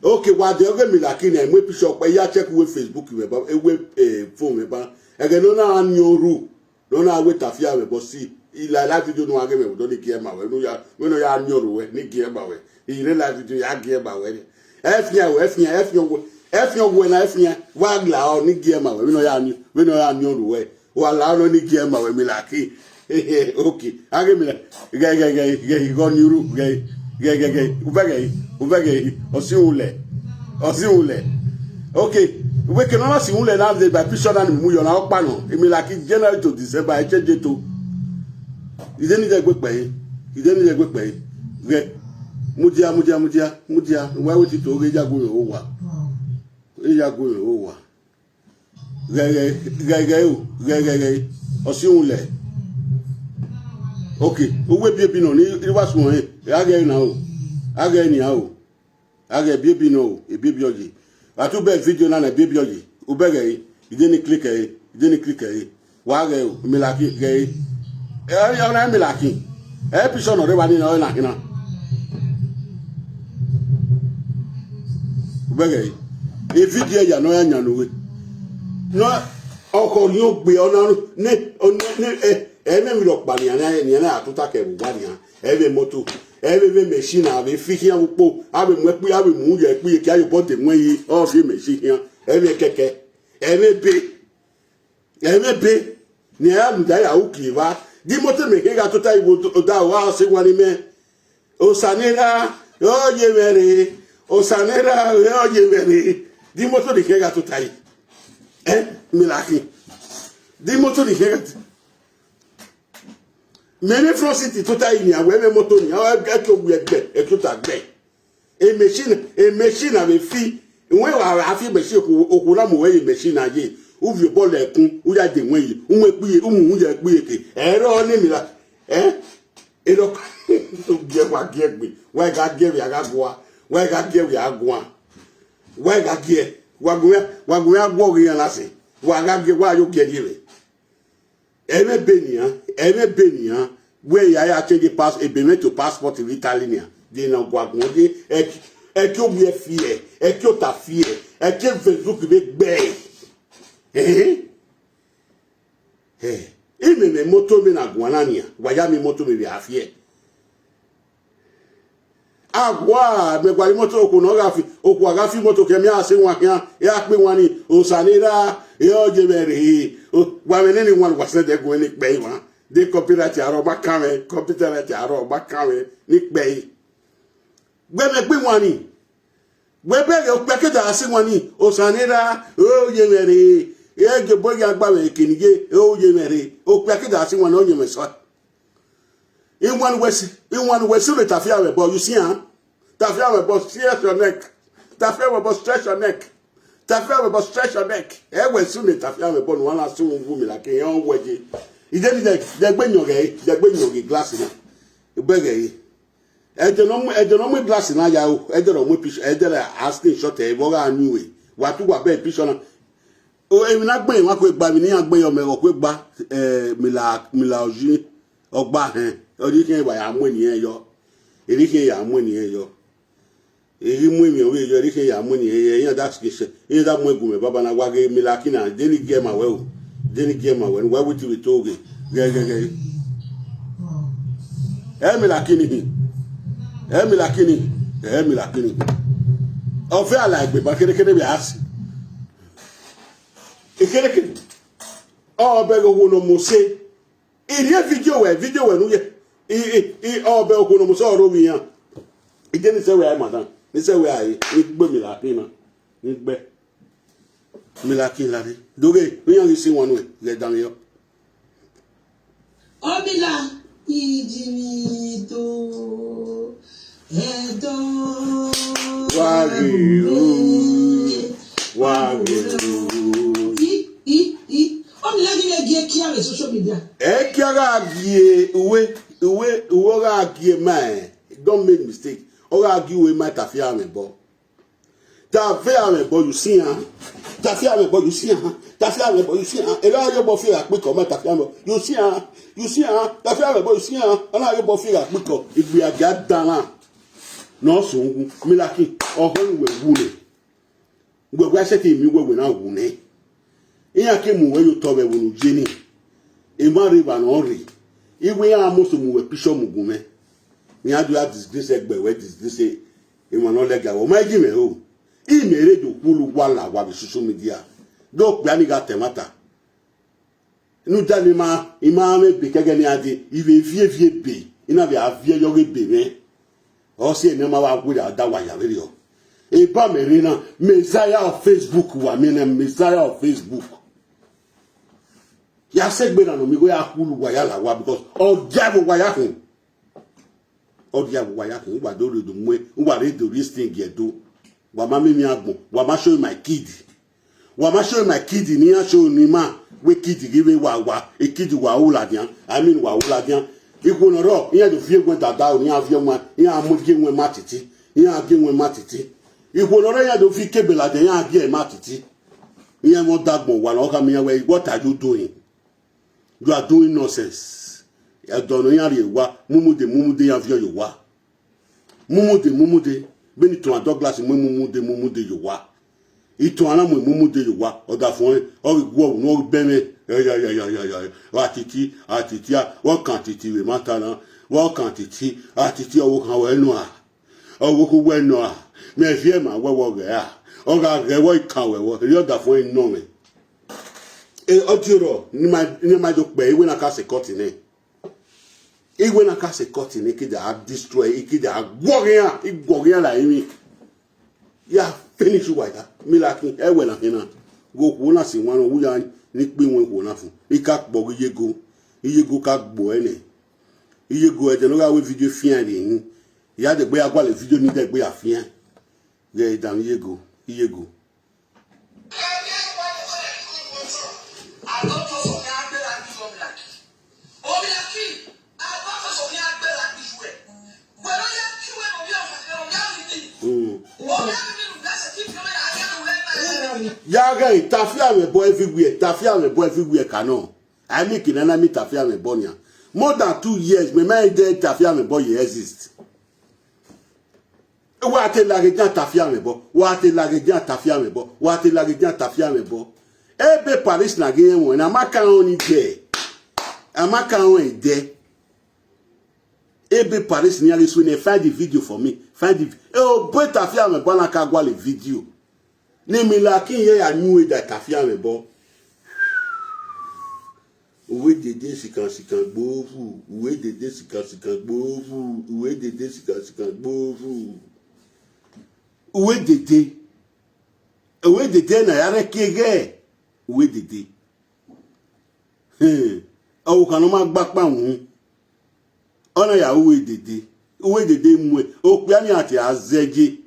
Ok, wa dẹ ọghe Emilaki nẹ, mu picture ọkpa, I ya check uwu Facebook mwẹ ba, uwu, eh, phone mwẹ ba. Ẹghẹ ne ọ na niọn ru, ne ọ na wẹ Tafiamwẹbọ si, I la live video ne uwa ghe mwẹ vbe odọ ni gie ma wẹ, ne u ya, vbene ọ ya niọn ru wẹ, ni gie ma wẹ. I rre live video, ya gie ma wẹ. Ẹfian o, ẹfian, ẹfian wẹ, ẹfian wẹ na, ẹfian, wa la ọ ni gie ma wẹ, vbene ọ ya niọn, vbene ọ ya niọn ru wẹ. Wa la ọnọ ni gie ma wẹ Emilaki. Ok, a ghe Emila, ghẹ, ghẹ, ghẹ, ghẹ, igho ni ru, ghẹ, ghẹ, ghẹ, ghẹ, u vẹ ghẹ, u vẹ ghẹ, ọ si ru lẹ, ọ si ru lẹ. Ok, uwẹ ke ne ọ na si ru lẹ na, the by picture na ni mu yọ na, ọkpa nọ, Emilaki January to December, ẹ change to. Ide ni dẹ gbe kpẹ, ide ni dẹ gbe kpẹ, ghẹ, mudia, mudia, mudia, mudia, wa wẹ ti to ghe ya gu mwẹ owa, ya gu mwẹ owa. Ghẹ, ghẹ, ghẹ, ghẹ o, ghẹ, ghẹ, ghẹ. Ọ si ru lẹ. Ok, uwu ebiebi nọ ni, ni wa suẹn, a ghẹ na o. A ghẹ nian o. A ghẹ ebiebi nọ o, ebiebi ọ ye. A tu bẹ video na na ebiebi ọ ye. U bẹ ghẹ re, ide ni click ẹre, ide ni click ẹre. Wa ghẹ o, Emilaki ghẹ re. Ẹ, ọ na emelakin. Ẹ, picture nọ rre evba nii, ọ na khin na. Vbẹghẹ, e video ya ne ọ ya yan ne uwe. Ne ọkhọ rhiọn gbe, ọ na ru, ne, ọ ne, ne, ẹ, ẹ, ẹmwẹ emwi rhọkpa nian, nian, nian na tota kẹ vbe uwa nian. Ẹ vbe moto, ẹ vbe vbe machine, a vbe fi khian vbe ukpo, a vbe mu ẹkpi, a vbe mu ye ẹkpi, eke a ye obọ de wẹn yi, ọ fi machine khian. Ẹ vbe kẹkẹ, ẹ vbe be. Ẹmwẹ ebe ne a ya mudia ya ru gie evba, di imoto ne khin gha tota igho odaro, a sẹ wan ni mẹ. Osa ne erha, ọ ye mwẹ rre. Osa ne erha, ọ ye mwẹ rre. Di imoto ne khin gha tota yi. Ẹ, emelakin. Di imoto ne khin gha tota. Mẹ ne Front City tota yi nian, wẹ mwẹ moto nian, ẹ, ẹ ke owiẹ gbe, ẹ tota gbe. E machine, e machine a vbe fi, wẹ wa a fi machine okhuo, okhuo na mu wẹ ye machine na ye, u viọ obọ lẹ ẹkun, u ya de wẹn ye, u mu ẹkpi ye, u mu ya ẹkpi ye ke, ẹ rọ ne emila, ẹ, erọ, gie wa gie gbe, wa gha gie vbe a gha gua, wa gha gie vbe a gua, wa gha gie, wa gu, wa gu ya guọ ghi yan na sẹ, wa gha gie, wa yo gie rrie vbe. Ẹmwẹ ebe nian, ẹmwẹ ebe nian, wẹ ya ya change pass, ebe mwẹ to passport vbe Italy nian. De ne ọ gua guan, de ẹki, ẹki owiẹ fiẹ, ẹki ota fiẹ, ẹki Facebook vbe gbe. Ẹhẹn. Ẹ, imẹ mwẹ imoto mwẹ na guan na nian, wa ya miẹn imoto mwẹ vbe a fiẹ. A gua, mẹ gualọ imoto okhuo ne ọ gha fi, okhuo a gha fi imoto kẹ mẹ, a sẹ wan khian, ẹ a kpe wan ni, Osa ne erha, ẹ ọ ye mwẹ rre. O, wa mwẹ nene wan, wa sẹ dẹ gu mwẹ ni kpẹ emwa. De copyright arọ, ọ ma kan mwẹ, copyright arọ, ọ ma kan mwẹ ni kpẹ. Wẹ mẹ kpe wan ni, wẹ bẹghe okpia ke da sẹ wan ni, Osa ne erha, ẹ ọ ye mwẹ rre. Ẹ gie obọ ya gba mwẹ eke ni ye, ẹ ọ ye mwẹ rre. Okpia ke da sẹ wan ni, ọ ye mwẹ sẹ. Iwan wẹ si, iwan wẹ si rre Tafia mwẹ bọ, you see am? Tafia mwẹ bọ, stretch your neck. Tafia mwẹ bọ, stretch your neck. Tafia mwẹ bọ, stretch your neck. Ẹ wẹ si ne Tafia mwẹ bọ, ne uwa na sunu vu mi la ke yan wẹ ye. Ide ni de, de gbe nyọn ghẹ, de gbe nyọn ghe glass na. Ebe ghẹ ye. Ẹdẹ ne ọ mu, ẹdẹ ne ọ mu glass na ya o, ẹdẹ ne ọ mu picture, ẹdẹ ne a screenshot ẹ, vbe ọ gha yin uwe. Wa tu wa bẹ picture na. O, emwi na gbe emwa kue gba, emwi ne iran gbe yọ mẹ, ọ kue gba, eh, Mila, Mila Oyi, ọ gba hẹn, ọ rhie khian wa ya mu eni ẹre yọ, erhie khian ya mu eni ẹre yọ, erhie mu emwi ọvbehe yọ, erhie khian ya mu eni ẹre yọ, iran da skese, iran da mu ẹgu mẹ baba na wa ghe Mila kina, de ni gie ma wẹ o, de ni gie ma wẹ, ne uwa witi vbe to ghe, ghẹ, ghẹ, ghẹ. Ẹ Mila kini hin, ẹ Mila kini, ẹ Mila kini. Ọ fẹ a la egbe ba kherekhere vbe a si. Ekherekhere, ọ bẹghe owo ne ọ mose. I rhie video wẹ, video wẹ ne u ye. I, i, i, ọ bẹghe owo ne ọ mose ọ rre ovbi iran. I de ni sẹ wẹ a ma dan, ni sẹ wẹ a re, ni gbe mi la khin na, ni gbe. Mi la khin la rre. Do ghe, ne iran ghi si wan nuẹn, ghẹ danmwehọ. Ọmila, ijinmito, ẹdọ. Wa ghe ru, wa ghe ru. I, i, i. Ọmila ghi vbe gie kia vbe social media. Ẹ kia gha gie uwe, uwe, uwe ọ gha gie ma, don't make mistake. Ọ gha gie uwe ma Tafia mwẹ bọ. Tafia mwẹ bọ, you see am. Tafia mwẹ bọ, you see am. Tafia mwẹ bọ, you see am. Ẹ gha yobọ fi gha kpikọ ma Tafia mwẹ bọ, you see am. You see am. Tafia mwẹ bọ, you see am. Ọ na yobọ fi gha kpikọ. Igbe a gia dan na. Nọ sẹ uwu. Mi la khin, ọhọ ne uwẹ wu nẹ. Wẹ wa sẹtin miẹn uwẹ wẹ na wu nẹ. Iran ke mu uwẹ ye otọ vbe ẹvbo ne u ye ni. Emwa rre evba ne ọ rre. Iwẹ iran must mu uwẹ picture mu gun mwẹ. Iran do ya disgrace ẹgbẹ wẹ, disgrace emwa ne ọ lẹga wẹ. Ọ ma gie mwẹ ho. Imẹ rre do khulo uwa la uwa vbe social media. Do okpia ni gha ta ẹmwata. Rhunmwuda ne ima, ima mwẹ ebe kẹgẹ ne iran dee, I vbe viẹ viẹ ebe, I na vbe a viẹ yọ ghe ebe mwẹ. Ọ si ẹre ne ma wa werriẹ, a da wa ya vberriọ. Eba mẹ rre na, Messiah of Facebook, wa miẹn nẹ, Messiah of Facebook. Ya sẹ egbe na nọ, mi ghe ya khulo uwa ya la uwa, because ọ dia vbe uwa ya khin. Ọ dia vbe uwa ya khin, uwa do rre do mu, uwa rre do rhie sting ẹdo. Wa ma miẹn emwi agbọn, wa ma show my kid. Wa ma show my kid ne iran show ne ima, wẹ kid ghi vbe wa, wa, e kid wa ru ladian, I mean wa ru ladian. Ikhuo ne ọ rrọọ, iran do viọ ẹguẹn dada ro, iran viọ ẹguẹn, iran mu gie ẹguẹn ma titi, iran gie ẹguẹn ma titi. Ikhuo ne ọ rrọọ, iran do viọ ikebe ladian, iran gie ẹre ma titi. Iran mwẹ ọdagbọn wa ne ọ khama iran wẹ, what are you doing? You are doing nonsense. Ẹdọ ne iran rhie wa, mumude, mumude iran viọ ye owa. Mumude, mumude, vbene Itohan Douglas mu mumude, mumude ye owa. Itohan na mu mumude ye owa, ọdafẹn ọnrẹn, ọ ghi guọghọ unu, ọ ghi bẹmwẹ, ya, ya, ya, ya, ya, ya, ya. Atiti, atiti, a, vbe ọ kan atiti vbe emwata na, vbe ọ kan atiti, atiti ọvbokhan wẹ nọ a, ọvbokhan wẹ nọ a, mẹ viẹ ma wẹ wọ ghẹ a, ọ gha ghẹ vbe ọ kan wẹ vbọ, erriọ ọdafẹn ọnrẹn nọ mwẹ. E, ọ diorọ ne ima, ne ima do kpẹ, iwẹ na ka sẹ cut nẹ. Iwẹ na ka sẹ cut nẹ, I ke da destroy, I ke da guọghọ iran, I guọghọ iran la emwi. Ya finish uwa ya, Milakin, ẹwẹ na khin na. Ghe okhuo na si wan nọ, u ya ni kpe iwẹn okhuo na fun. I ka kpọ ghe iyego, iyego ka gbo ẹre nẹ. Iyego ẹdẹ ne ọ gha ru video fian rhie hin. I ya dẹgbe ya gualọ video ni dẹgbe ya fian. Ghẹ danmwẹ iyego, iyego. Ya ghẹ tafiamwẹ ẹbọ everywhere, tafiamwẹ ẹbọ everywhere ka nọ. A i miẹn eke ne a na miẹn tafiamwẹ ẹbọ nian. More than two years, mẹ ma rẹn de tafiamwẹ ẹbọ ye exist. Wa te laghe edian tafiamwẹ ẹbọ, wa te laghe edian tafiamwẹ ẹbọ, wa te laghe edian tafiamwẹ ẹbọ. Ebe Paris na ghi rẹn wọn, a ma ka rẹn ọnii dẹ, a ma ka rẹn ọnii dẹ. Ebe Paris ne iran ghi sue nẹ, find the video for me, find the, e, obọ tafiamwẹ ẹbọ na ka gualọ video. Ne Milakin ye ya yin uwẹ da tafiamwẹ ẹbọ. Uwẹ dede sikan sikan gbovu, uwẹ dede sikan sikan gbovu, uwẹ dede sikan sikan gbovu. Uwẹ dede, uwẹ dede na ya rẹn ke ghẹ, uwẹ dede. Ọvbokhan ne ọ ma gba kpa uhunmwu, ọ na ya ru uwẹ dede, uwẹ dede muẹn, okpia ni a te a zẹ ye.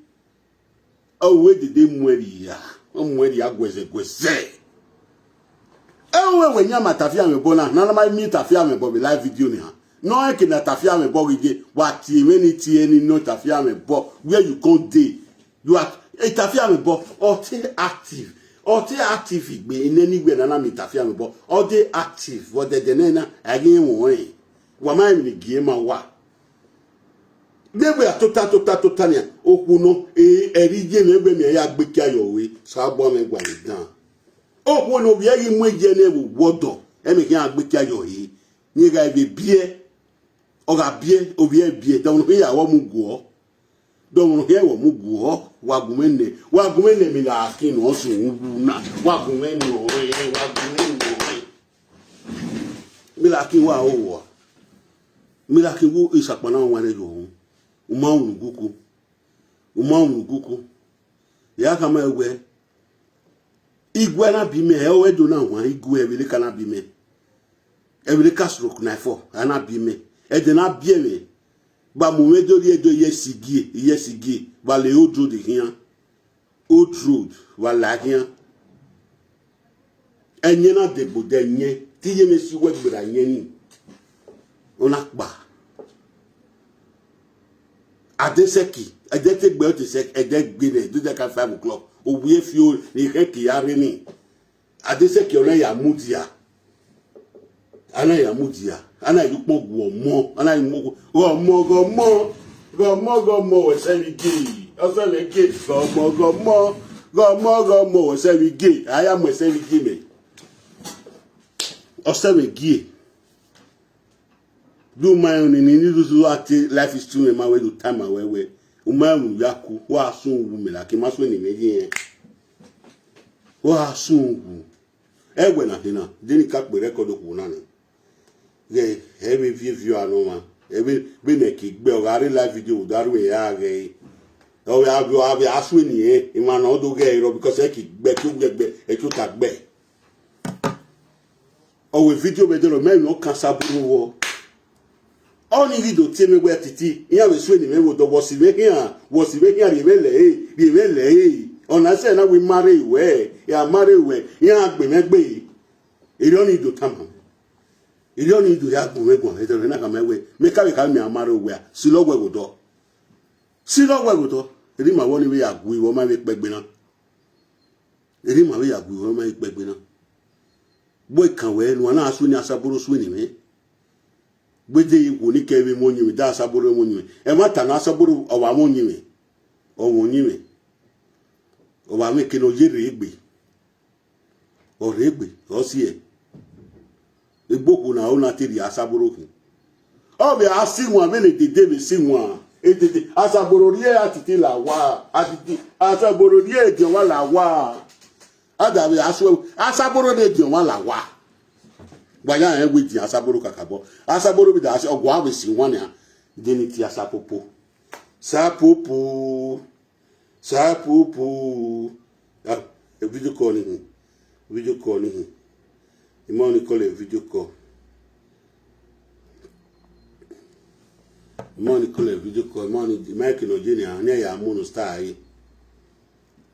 Ọ ru uwẹ dede muẹn rhia, ọ muẹn rhia guẹzẹ guẹzẹ. Ẹwẹ wẹ yan ma tafiamwẹ ẹbọ na, ne a na ma miẹn tafiamwẹ ẹbọ vbe live video nian. Ne ọ rẹn eke ne a tafiamwẹ ẹbọ ghi ye, wa tie mwẹ ni tie ni nọ tafiamwẹ ẹbọ, where you come dey. You are, tafiamwẹ ẹbọ, ọ te active, ọ te active igbe, nene iwẹ ne a na miẹn tafiamwẹ ẹbọ, ọ de active, vbe ọdẹdẹ nẹ na, a ghi rẹn ọnrẹn. Wa ma rẹn emwi ne gie ma wa. Vbe wẹ a tota tota tota nian, okhuo nọ, e, ẹre iye mwẹ wẹ mẹ ya gbe kia yọ ore, sa bọ mwẹ gualọ dan. Okhuo ne ovbi ẹre ghi mu eje nẹ vbe owa ọdọ, ẹmwẹ khian gbe kia yọ ore, ne gha vbe biẹ, ọ gha biẹ, ovbi ẹre biẹ, dọmwẹ ne ọ khian ya vbọ mu guọ. Dọmwẹ ne ọ khian ya vbọ mu guọ, wa gu mwẹ nẹ, wa gu mwẹ nẹ Milakin ne ọ zẹ uhunmwu na, wa gu mwẹ nẹ ọnrẹn, wa gu mwẹ nẹ ọnrẹn. Milakin wa ho uwa. Milakin wo isakpa na wan nẹ yọ uhunmwu. U ma ru ne uguku. U ma ru ne uguku. Ya khama wẹ, iguẹ na bi mẹ, ẹ, ọ ẹdo na wan, iguẹ vbe leka na bi mẹ. Ẹ vbe leka stroke na fọ, a na bi mẹ. Ẹdẹ na biẹ mwẹ, gba mu mwẹ do rhie do ye sigie, ye sigie, vbe a le Old Road khian. Old Road, vbe a la khian. Ẹyẹn na dẹgbe odẹ ẹyẹn, te iye mwẹ si uwẹ gberra ẹyẹn ni. Ọ na kpa. Adesẹki, ẹdẹ te gbe, ọ te sẹ, ẹdẹ gbe nẹ, do dẹ ka five o'clock. Owie fio, ne ikhẹn ke ya rre ni. Adesẹki ọ na ya mudia. A na ya mudia. A na ya ukpọn gu ọmọ. A na ya mu ghọmọ, ghọmọ, ghọmọ, ghọmọ, wẹ sẹ vbe gie. Ọ sẹ vbe gie. Ghọmọ, ghọmọ, ghọmọ, ghọmọ, wẹ sẹ vbe gie. A ya mu ẹsẹ vbe gie mẹ. Ọ sẹ vbe gie. Do ma rẹn ni ni ni do a te life is too ma wẹ do time awẹ wẹ. U ma rẹn ya ku, wa sun wu mẹ la ke ma sun ni mẹ ye. Wa sun wu. Ẹwẹ na hena, de ni ka kpe record okhuo na nẹ. Ghẹ, ẹ vbe viẹ viọ anọ mwa. Ẹ vbe, vbe nẹ ke gbe ọ gha rre live video vbe da ru ẹre a ghẹ. Ọ vbe a vbe a vbe a sue ni ẹ, emwa na ọ do ghẹ rọ because ẹ ke gbe, ẹ ke gbe, ẹ ke ota gbe. Ọ wẹ video vbe dọlọ, mẹ emwi ne ọ kan sa bun vbọ. Ọnii ghi do tie mẹ wẹ titi, iran vbe sue ni mwẹ vbe odọ, wẹ si vbe khian, wẹ si vbe khian rhie mwẹ lẹre, rhie mwẹ lẹre. Ọna sẹ na wẹ I ma rre wẹ, I a ma rre wẹ, iran gbe mwẹ gbe. Erriọ ọnii do tama mwẹ. Erriọ ọnii do ya gu mwẹ guan, ẹdẹ na khama wẹ, mẹ ka vbe kha mẹ a ma rre wẹ a, silọ wẹ vbe odọ. Silọ wẹ vbe odọ. Erriọ ima vbọ ni vbe ya gu ivọ ma vbe kpẹgbe na. Erriọ ima vbe ya gu ivọ ma vbe kpẹgbe na. Wẹ kan wẹ, ne uwa na sue ni Asaboro sue ni mwẹ. Wẹ de ye ikhuo ni kẹ vbe mwẹ uyinmwẹ, da Asaboro mwẹ uyinmwẹ. Ẹmwata ne Asaboro ọ wa mwẹ uyinmwẹ, ọ mwẹ uyinmwẹ, ọ wa mwẹ eke ne ọ ye rre egbe, ọ rre egbe, ọ siẹ. Egbe okhuo na, ọ na te rhie Asaboro khin. Ọ vbe a si wan vbene edede vbe si wan, edede Asaboro rhie atiti la owa, atiti Asaboro rhie ediọn mwa la owa. A da vbe a suẹ, Asaboro ne ediọn mwa la owa. Wa ya rẹn wẹ ediọn Asaboro kakabọ. Asaboro vbe da, ọ gua vbe si wan nian, de ne tie Asapopo. Sapopo. Sapopo. Ah, video call ni hin. Video call ni hin. Ima ni call video call. Ima ni call video call. Ima ni, ima ke nọ ye nian, ne ya mu unu style.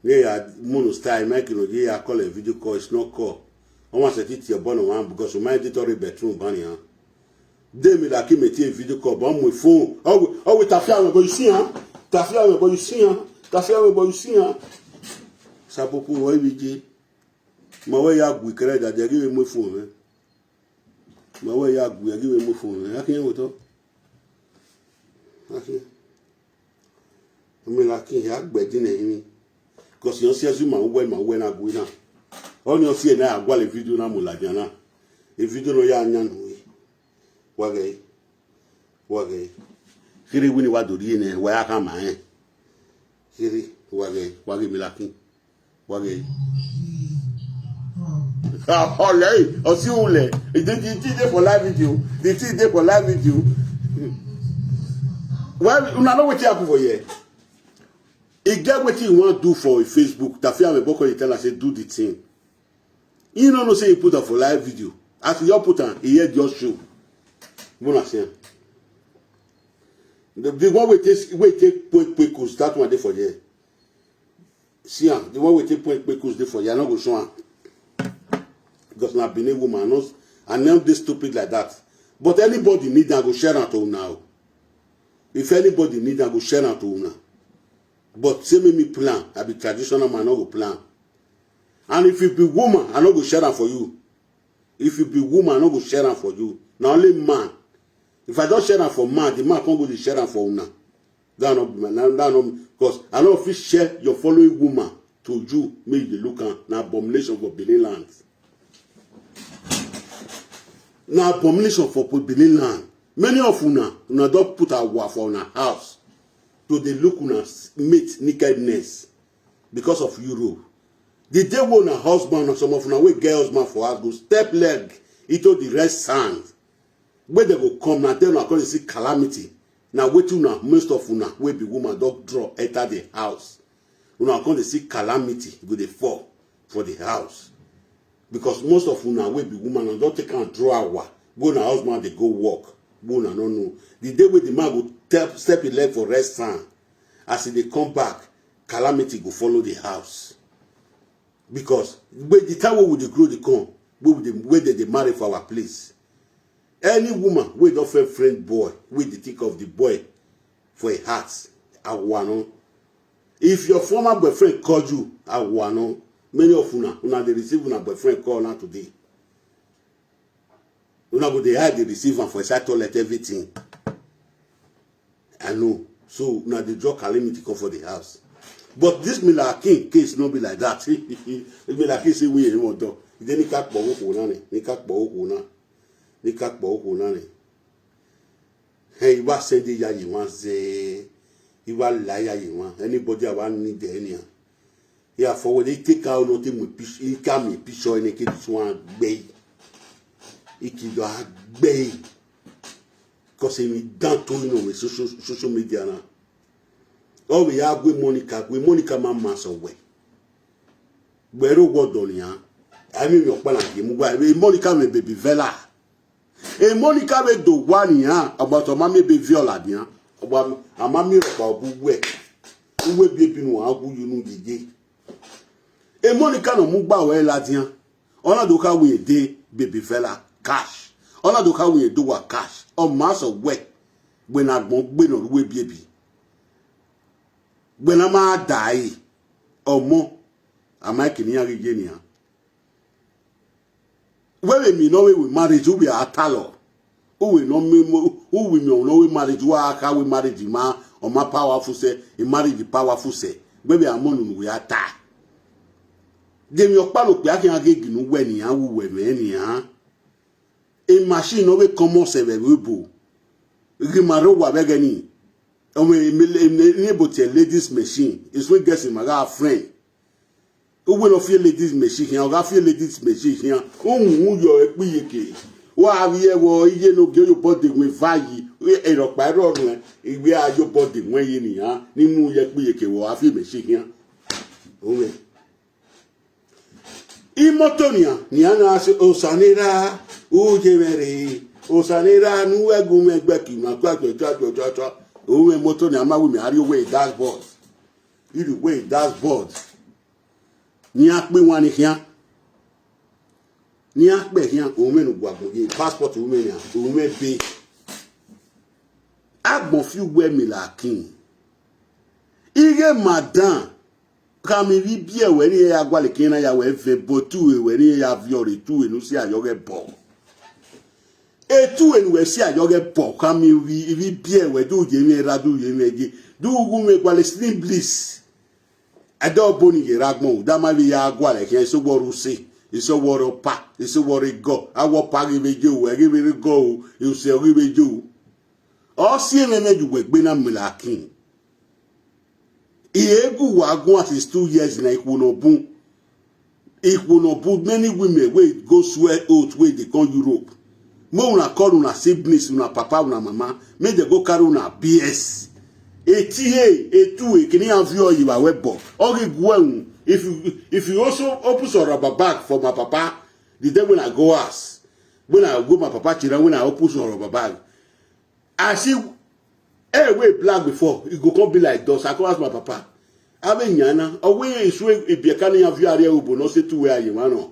Ne ya mu unu style, ima ke nọ ye ya call video call, it's not call. Ọmwa sẹtin tie obọ nọ wan, because ma edit ọre bedroom ba nian. De emwi la ke mẹ tie video call, but ọ mu phone. Ọ wẹ, ọ wẹ, Tafia mwẹ, but you see am. Tafia mwẹ, but you see am. Tafia mwẹ, but you see am. Sapopo, wẹ vbe je. Ma wẹ ya gu ikẹrẹ dade, ghi vbe mu phone mwẹ. Ma wẹ ya gu, ghi vbe mu phone mwẹ. A khian wẹ otọ. A khian. Emwi la ke hia gbe ẹdin nẹ emwi. Because ọ si ẹzọ ima uwẹ, ima uwẹ na gu na. Ọnii ọ si ẹre ne a gualọ video na mu ladian na. E video ne ọ ya yan nuẹn. Wa ghẹ, wa ghẹ. Kherhe wẹ ne wa do rhie nẹ, wa ya khama rẹn. Kherhe, wa ghẹ, wa ghẹ Milakin. Wa ghẹ. Ọlẹ, ọ si ulẹ. The, the thing dey for live video. The thing dey for live video. Well, una know wetin happen for here. E get wetin you wan do for Facebook. Tafia Meboko, you tell am say do the thing. You no know say you put am for live video. As you just put am, e head just show. Una see am. The, the one wey take, wey take point kpekus, that one dey for there. See am, the one wey take point kpekus dey for here, I no go show am. Because na Benin woman, I no, I no dey stupid like that. But anybody need am, go share am to una o. If anybody need am, go share am to una. But say make me plan, I be traditional man, I no go plan. And if you be woman, I no go share am for you. If you be woman, I no go share am for you. Na only man. If I don share am for man, the man come go dey share am for una. That no be my, that, that no, because I no fit share your following woman to you, make you dey look am. Na abomination for Benin land. Na abomination for Benin land. Many of una, una don put awa for una house to dey look una mate nakedness because of Europe. The day wey una husband, or some of una wey get husband for house, go step leg into the red sand, wey dem go come, na there una come dey see calamity. Na wetin una, most of una wey be woman, don draw enter the house. Una come dey see calamity go dey fall for the house. Because most of una wey be woman, una don take am draw awa, wey una husband dey go work, wey una no know. The day wey the man go step, step him leg for red sand, as e dey come back, calamity go follow the house. Because wey the time wey we dey grow dey come, wey we dey, wey dem dey marry for our place, any woman wey don first friend boy, wey dey think of the boy for him heart, awa no. If your former boyfriend call you, awa no. Many of una, una dey receive una boyfriend call now today. Una go dey hide, dey receive am for inside toilet, everything. I know. So una dey draw calamity come for the house. But this Milakin case no be like that. Milakin say we him on door. Then he can't kpọ okhuo na ni. He can't kpọ okhuo na. He can't kpọ okhuo na ni. Hey, I wa send ya ye one say, I wa la ya ye one. Anybody I want need there anyhow. Ya forward, he take out nothing with picture, he come in picture and he this one gbe. He kid a gbe. Because he down to, you know, with social, social media now. Ọ vbe ya gu Monica, gu Monica ma ma sẹ wẹ. Wẹ rre owa ọdọ nian. A miẹn emwi ọkpa na gie mu uwa, Monica mwẹ baby Vella. E Monica vbe do owa nian, ọgba ọtọ ma miẹn ebe viọ ladian. Ọgba a ma miẹn rhọkpa obọ uwẹ. Uwu ebiebi ne uwa gu ye unu yeye. E Monica ne ọ mu gba ruẹ ladian. Ọ na do kha wẹ irẹn de baby Vella cash. Ọ na do kha wẹ irẹn de owa cash. Ọ ma sẹ wẹ, wẹ ne agbọn gbe ne ọ rre uwu ebiebi. Wẹ ne a ma da ẹre, ọmọ, a ma kene iran ghi ye nian. Wẹ vbe emwi ne ọ vbe ru marriage, u vbe a talọ. Uwẹ ne ọ miẹn, uwẹ miẹn ọmwa ne ọ re marriage, wa kha wẹ marriage ma, ọ ma powerful sẹ, e marriage powerful sẹ, wẹ vbe a mu unu ne uwẹ a ta. De emwi ọkpa ne okpia khian ghe gele uwẹ nian, vbe uwẹ mwẹ nian. E machine ne ọ vbe kọmọ sẹ vbe ẹvbo ebo, ghi ma rre owa vbe ẹghẹ nii. Ọmọ ne ebo tie ladies machine, esu egẹsi ma gha friend. Uwẹ ne ọ fi ladies machine khian, ọ gha fi ladies machine khian, u mu yọ ẹkpo iyeke. Wa vbiẹ vbọ iye ne ogie ye obọ de wẹn va yi, erọkpa ẹrọ nuẹn, I wẹ a ye obọ de wẹn ye nian, ne I mu yọ ẹkpo iyeke vbe ọ gha fi machine khian. Uwẹ. Imoto nian, nian na sẹ, Osa ne erha, u ye mwẹ rre, Osa ne erha, ne uwẹ gu mwẹ gbe ẹki ma tua tua tua tua tua tua. Uwẹ imoto nian, ma wẹ mẹ a rrie uwẹ dashboard. I rrie uwẹ dashboard. Ne iran kpe iwan ni khian. Ne iran kpe khian, u mwẹ ne u gua agbọn ye, passport u mwẹ nian, u mwẹ ebe. Agbọn fi uwẹ Milakin. Ighe madam, khama ivbi ibiẹ wẹ ne irẹn ya gualọ ekiẹn na ya wẹ vẹ ẹbọ, etu wẹ ne irẹn ya viọ rre, etu ne u si ayọ ghẹ bọ. Etu ne uwẹ si ayọ ghẹ bọ, khama ivbi ibiẹ wẹ, do ye mwẹ erha, do ye mwẹ gie, do gu mwẹ gualọ slim bliss. Ẹdẹ ọbo ni ye rre agbọn, da ma vbe ya gualọ khian, eso wọ rre use, eso wọ rre ọpa, eso wọ rre egọ, awọ ọpa ghi vbe ye o, ẹ ghi vbe rre egọ o, use ọ ghi vbe ye o. Ọ si ẹmwẹ mwẹ ye uwẹ egbe na Milakin. I he gu uwa guan since two years na, ikhuo ne ọ bun. Ikhuo ne ọ bun, many women wey go swear oath wey dey come Europe. Me una call una siblings, una papa, una mama, make dem go carry una B S. Etihe, etu, ekene iran viọ yi vbe ẹbọ. Ọ ghi gu ẹre unu. If you, if you also open some rubber bag for my papa, the day when I go house, when I go my papa children, when I open some rubber bag, I see, eh, wey black before, e go come be like dust. I come ask my papa, avbe yan na, ọ wẹ esu ebiẹka ne iran viọ rrie obo ne ọ sẹ etu wẹ a ye emwa nọ.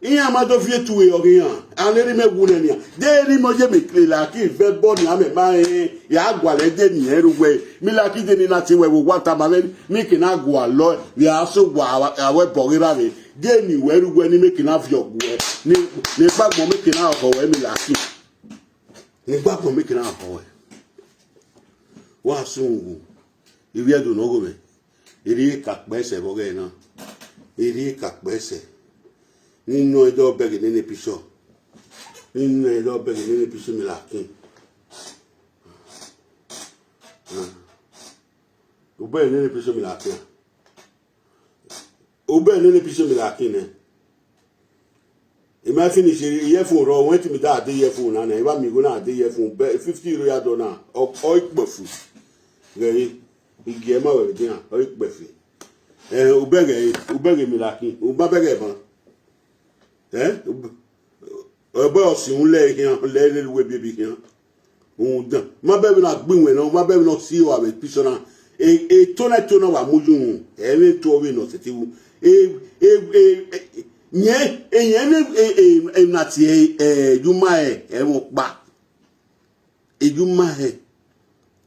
Iran ma do viọ etu wẹ ọghe iran, a ne erha mwẹ wu nẹ nian. De erha mwẹ ye Milakin vẹ ẹbọ nian, mẹ ma rẹn, ya gualọ ẹdẹ ne irẹn rre uwẹ. Milakin de ne I na tie wẹ vbe owa tama mwẹ, mẹ ke na gualọ, vbe a sẹ owa, a wẹ ẹbọ ghe erha mwẹ. De ne uwẹ rre uwẹ ne mẹ ke na viọ gbuẹ, ne, ne egbe agbọn mẹ ke na họhọ wẹ Milakin. Ne egbe agbọn mẹ ke na họhọ wẹ. Wa sẹ uhunmwu, ivbi Ẹdo ne ọ gho mwẹ, erriọ ka kpẹẹ sẹ vbe ọghẹ na, erriọ ka kpẹẹ sẹ. Ne I nọ ẹdẹ ọ bẹghe nene picture, ne I nọ ẹdẹ ọ bẹghe nene picture Milakin. U bẹghe nene picture Milakin. U bẹghe nene picture Milakin nẹ. I ma finish, earphone rrọọ, wẹ te I da de earphone na nẹ, I wa miẹn igho na de earphone, bẹ fifty euro ya dọ na, ọ, ọ ikpẹfu. Ghẹ re, I gie ma wẹ vbe dian, ọ ikpẹfu. Eh, u bẹghe, u bẹghe Milakin, u ma bẹghe ban. Eh, u bẹ-, ọ bọ ọ si un lẹ khian, lẹ lele uwẹ biẹbi khian. Rhunmwuda, ma bẹghe vbene a gbe iwẹn nọ, ma bẹghe vbene ọ si ua vbe picture na. E, eto na, eto na wa mu yu, ẹmwẹ eto ọvbehe ne ọ sẹtin wu. E, e, e, e, yẹn, e, yẹn ne, e, e, e, na tie, e, yuma, e, ẹmwẹ ọkpa. E yuma hẹ.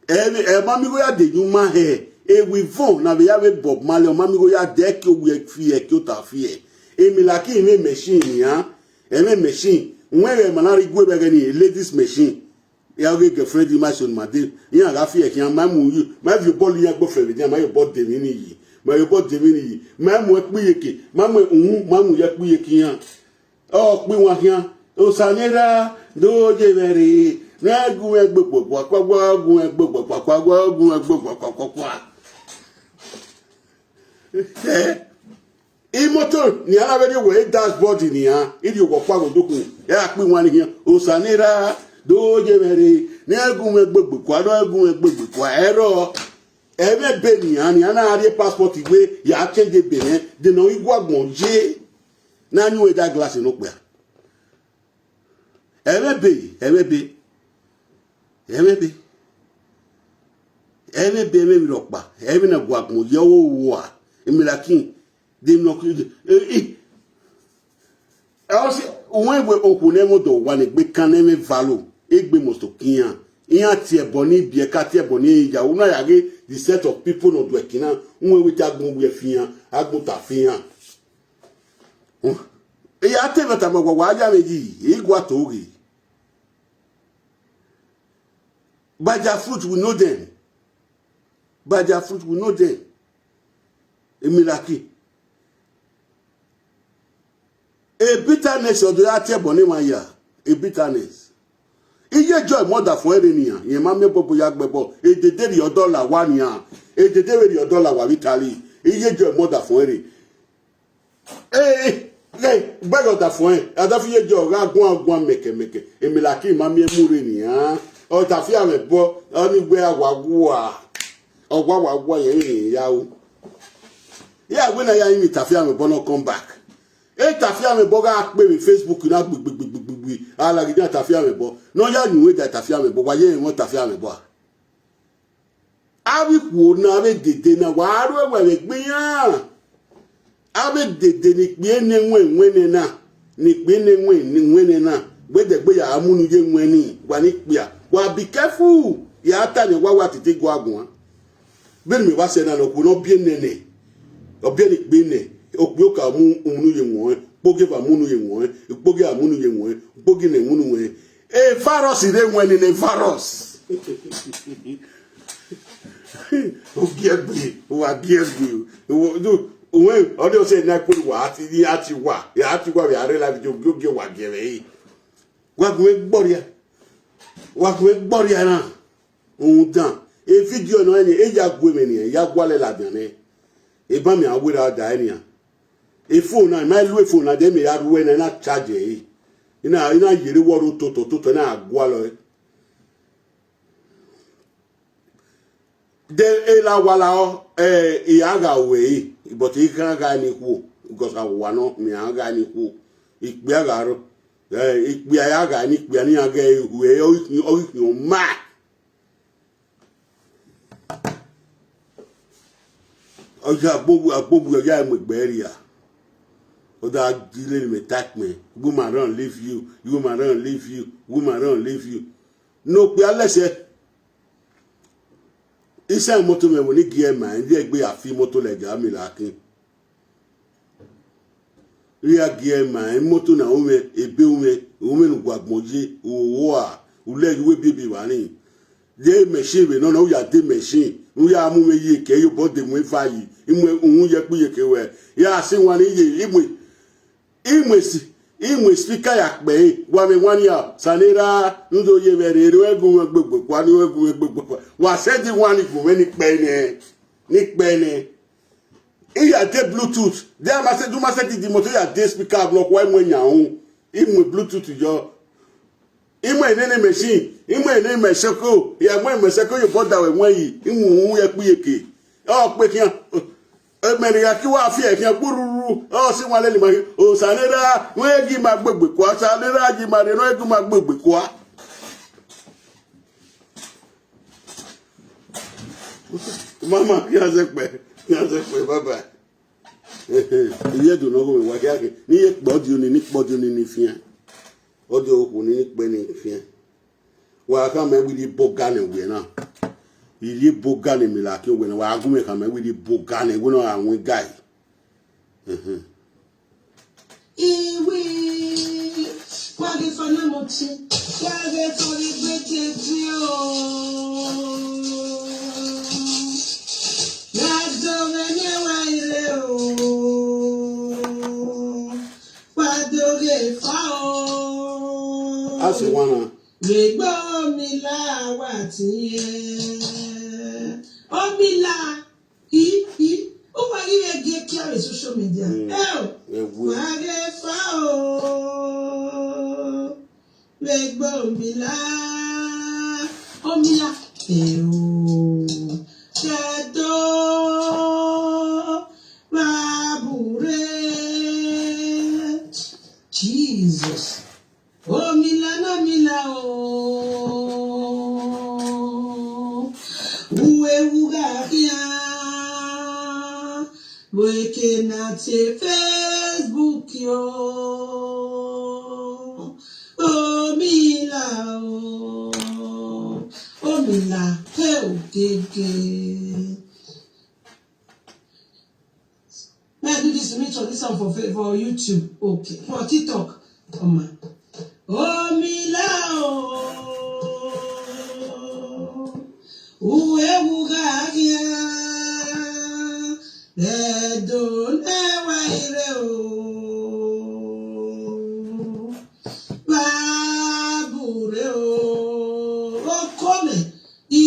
Ẹ, ẹ ma miẹn igho ya de yuma hẹ. Ewu ivọn na vbe ya vbe Bob Marley, ọ ma miẹn igho ya de ẹki owiẹ fi ẹki ota fi ẹ. Emwi la ki mwẹ machine nian. Ẹmwẹ machine. Wẹ ghẹ ma na rhie igue vbe ẹghẹ ni, ladies machine. Ya ghe girlfriend ma so ma de. Iran gha fi ẹkhian, ma mu yi, ma viọ obọ iran gbe ofẹ vbe edian, ma ye obọ de emwi ni yi. Ma ye obọ de emwi ni yi. Ma mu ẹkpo iyeke, ma mu uhunmwu, ma mu ye ẹkpo iyeke iran. Ọ kpe iwan khian, Osa ne erha, do ye mwẹ rre, ne gu mwẹ gbogbo kua kua, gu mwẹ gbogbo kua kua, gu mwẹ gbogbo kua kua kua. Eh? Imoto nian na vbe rrie owẹ dashboard nian, I rhie owẹ ọkpa ghe odukhunmwu, ẹ ra kpe iwan ni khian, Osa ne erha, do ye mwẹ rre, ne gu mwẹ gbegbe kua, ne gu mwẹ gbegbe kua, ẹrọ, ẹmwẹ ebe nian, nian na rhie passport iwe, ya change ebe nẹ, de ne ọ ghi gu agbọn ye, ne a yin uwẹ da glass ne okpia. Ẹmwẹ ebe, ẹmwẹ ebe, ẹmwẹ ebe, ẹmwẹ ebe, ẹmwẹ emwi rhọkpa, ẹmwẹ na gu agbọn ye ọghe owa, emwi la kin, de ne ọ kin, eh, eh. Ọ si, uwẹ wẹ okhuo ne ẹmwẹ ọdọ wa ne egbe kan ne ẹmwẹ valo, egbe must to kian. Iran tie ẹbọ ni biẹ ka tie ẹbọ ni ya, u na ya ghe the set of people ne ọ do ẹki na, uwẹ wẹ te agbọn wiẹ fian, agbọn ta fian. I ya te ẹmwata ma wa wa ya mwẹ yi, I gua to ghe. By their fruit we know them. By their fruit we know them. Emilaki. A bitterness ọ do ya tie ẹbọ ne emwa ya. A bitterness. Iye Joy mother fo ẹre nian, rẹn ma miẹn ẹbọbọ ya gbe ẹbọ. Edede rhie ọdọ la owa nian. Edede vbe rhie ọdọ la owa vbe Italy. Iye Joy mother fo ẹre. Ee, ghẹ, gbẹghẹ ọdafẹn, ọdafẹn ye jọ gha guan guan mẹkẹmẹkẹ, Emilaki ma miẹn mu rre nian. Ọ tafian mwẹ bọ, ọ ni wẹ a wa gua, ọ wa wa gua yẹn vbe ya ru. Ya wẹ na ya rinmwian tafian mwẹ bọ ne ọ come back. E tafian mwẹ bọ gha kpe vbe Facebook na gbigbigbigbigbigbi, a laghe idan tafian mwẹ bọ, ne ọ ya yin uwẹ da tafian mwẹ bọ, wa ye ẹmwẹ tafian mwẹ bọ a. Avbe ikhuo na, avbe dede na, wa ru ẹwẹ vbe egbe iran. Avbe dede ni kpia ne ẹwẹn ẹwẹn nẹ na, ni kpia ne ẹwẹn ẹwẹn nẹ na, wẹ dẹgbe ya mu unu ye ẹwẹn ni, wa ni kpia. Wa be careful, ya ta ne wa wa tete gua guan. Vbene mẹ wa sẹ na nọ, okhuo ne ọ biẹ nẹ nẹ, ọ biẹ ni kpia nẹ, okpia oka mu unu ye ẹwẹn, ukpogieva mu unu ye ẹwẹn, ukpogieva mu unu ye ẹwẹn, ukpogi nẹ mu unu wẹn. E virus rre ẹwẹn nene virus. Ogiẹgbe, wa giẹgbe o. Uwẹ, ọ de ọsẹ na kpere wa, a ti, a ti wa, a ti wa vbe a rre live video, ogie ogie wa giẹ vbe ẹre. Wa gu mwẹ gbọrria, wa gu mwẹ gbọrria na. Rhunmwuda, e video nọ ẹre, e ya gu mwẹ nian, ya gualọ ladian nẹ. Eban mẹ a werra da ẹre nian. Efo na, I ma lu efo na, de mẹ ya ru ẹre na, I na charge ẹre. I na, I na yerre wọ rre ototọ, ototọ, I na gualọ ẹre. De ela wala ọ, eh, I a gha ru ẹre, but I gha gha ni khuo, because a wa nọ, mẹ a gha ni khuo. Ikpia gha rrọọ, eh, ikpia ya gha ni, ikpia ni a gha ru ẹre, ọ ghi, ọ ghi khian ma. Ọ ya agbogbu, agbogbu ọ ya mu egbe rria. Ọ da dile ne mẹ ta kpẹn, woman run leave you, woman run leave you, woman run leave you. Ne okpia lẹsẹ. Isan imoto mwẹ vbe ne I gie ma, I rhie egbe ya fi imoto lẹga Emilaki. Rhie gie ma, imoto na ru mwẹ, ebe ru mwẹ, ru mwẹ ne u gu agbọn ye, u ru a, u lẹ ye uwu ebiebi vba rin. De machine vbe nọ na, u ya de machine, ne u ya mu mwẹ ye ke, ye obọ de mu eva yi, I mu uhunmwu ye ẹkpo iyeke ruẹ, ya sẹ iwanniẹn ye, I mu, I mu esi, I mu speaker ya kpẹ ẹre, wa mwẹ iwanniẹn a, sẹ ne erha, ne u do ye vbe ẹre, ne u gu mwẹ gbegbe kua, ne u gu mwẹ gbegbe kua. Wa sẹ de iwanniẹn gu mwẹ ni kpẹ nẹ, ni kpẹ nẹ. I ya de Bluetooth, de a ma sẹ, de u ma sẹ di imoto ya de speaker block, wa mu ẹyan ru, I mu Bluetooth yọ. I mu nene machine, I mu nene mẹsẹko, ya mu mẹsẹko ye obọ da wẹ wẹn yi, I mu uhunmwu ye ẹkpo iyeke. Ọ kpe khian, emẹ ne ya ki wa fi ẹre khian gbururu, ọ sẹ iwanniẹn lele ima khian, Osa ne erha, wẹ gi ima gbegbe kua, Osa ne erha gi ima rre, ne ọ gi ima gbegbe kua. Mama, ya zẹ kpẹ, ya zẹ kpẹ, bye bye. Ivie do nọ gho mwẹ, wa khian khin, ne I ye kpẹ ọdiọn ni, ne I kpẹ ọdiọn ni, ni fian. Ọdiọn okhuo ni, ne I kpẹ ni fian. Wa khama ẹre wẹ I rhie boga nẹ wẹ na. I rhie boga nẹ Emilaki wẹ na, wa gu mwẹ khama ẹre wẹ I rhie boga nẹ, wẹ na gha wọn guy. Iwi, wa ghe fana mọti, wa ghe fọghe gbe tete o. Ya do vbe ne wa ire o, wa do ghe fa o. A sẹ wana. Vbe egbe Omila wa tiẹn. Omila, i, i, u wa ghi vbe gie kia vbe social media. Mm. Ẹ o, ẹwu. Wa ghe fa o. Vbe egbe Omila, Omila, ẹ o, kẹdo, wa burre. Jesus. Omila na Omila o, uwu ewu gha khian, vbe eke na tie Facebook yo. Omila o, Omila, he ogege. May I do this to me, this one for Fa-, for YouTube? Okay. For TikTok. Come on. Omila o. Ire o, Baibol rre o, oko mwẹ, I,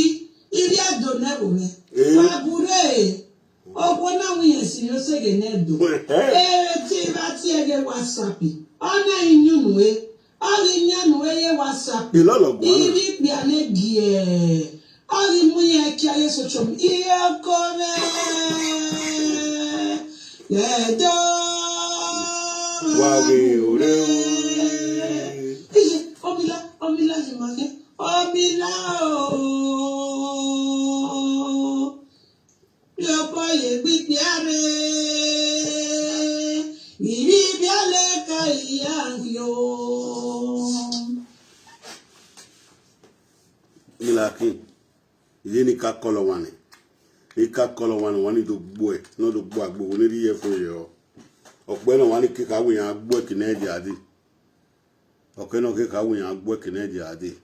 I rhie do nẹ ẹvbo mwẹ. Eh. Baibol rre, okhuo na wẹ irẹn si ne ọ sẹ ghe ne do. Eh. Ere te I ra tie ghe WhatsApp, ọ na I yan unu ẹre, ọ ghi yan unu ẹre ye WhatsApp. I lọlọ guan na. I rhie ikpia ne giẹ. Ọ ghi mu iran ẹkia ye social media, iye oko mwẹ, ẹdẹ wa vbe ore o. Iye, Ọmila, Ọmila ye ma ghe, Ọmila o. Rhiọkpa ye gbe ikpia rre, ivbi ibiale ka iya ghi o. Milaki, iye ne I ka kọlọ ọmwa nẹ, I ka kọlọ ọmwa nẹ, ọmwa ni do gbuẹ, ne ọ do gbuẹ agbọn ne I rhie ye ẹfo ye ọ. Ọkpẹ ne ọmwa ni ke kha wẹ iran gbuẹ ke ne ẹdia dee. Ọkẹ ne ọ ke kha wẹ iran gbuẹ ke ne ẹdia dee.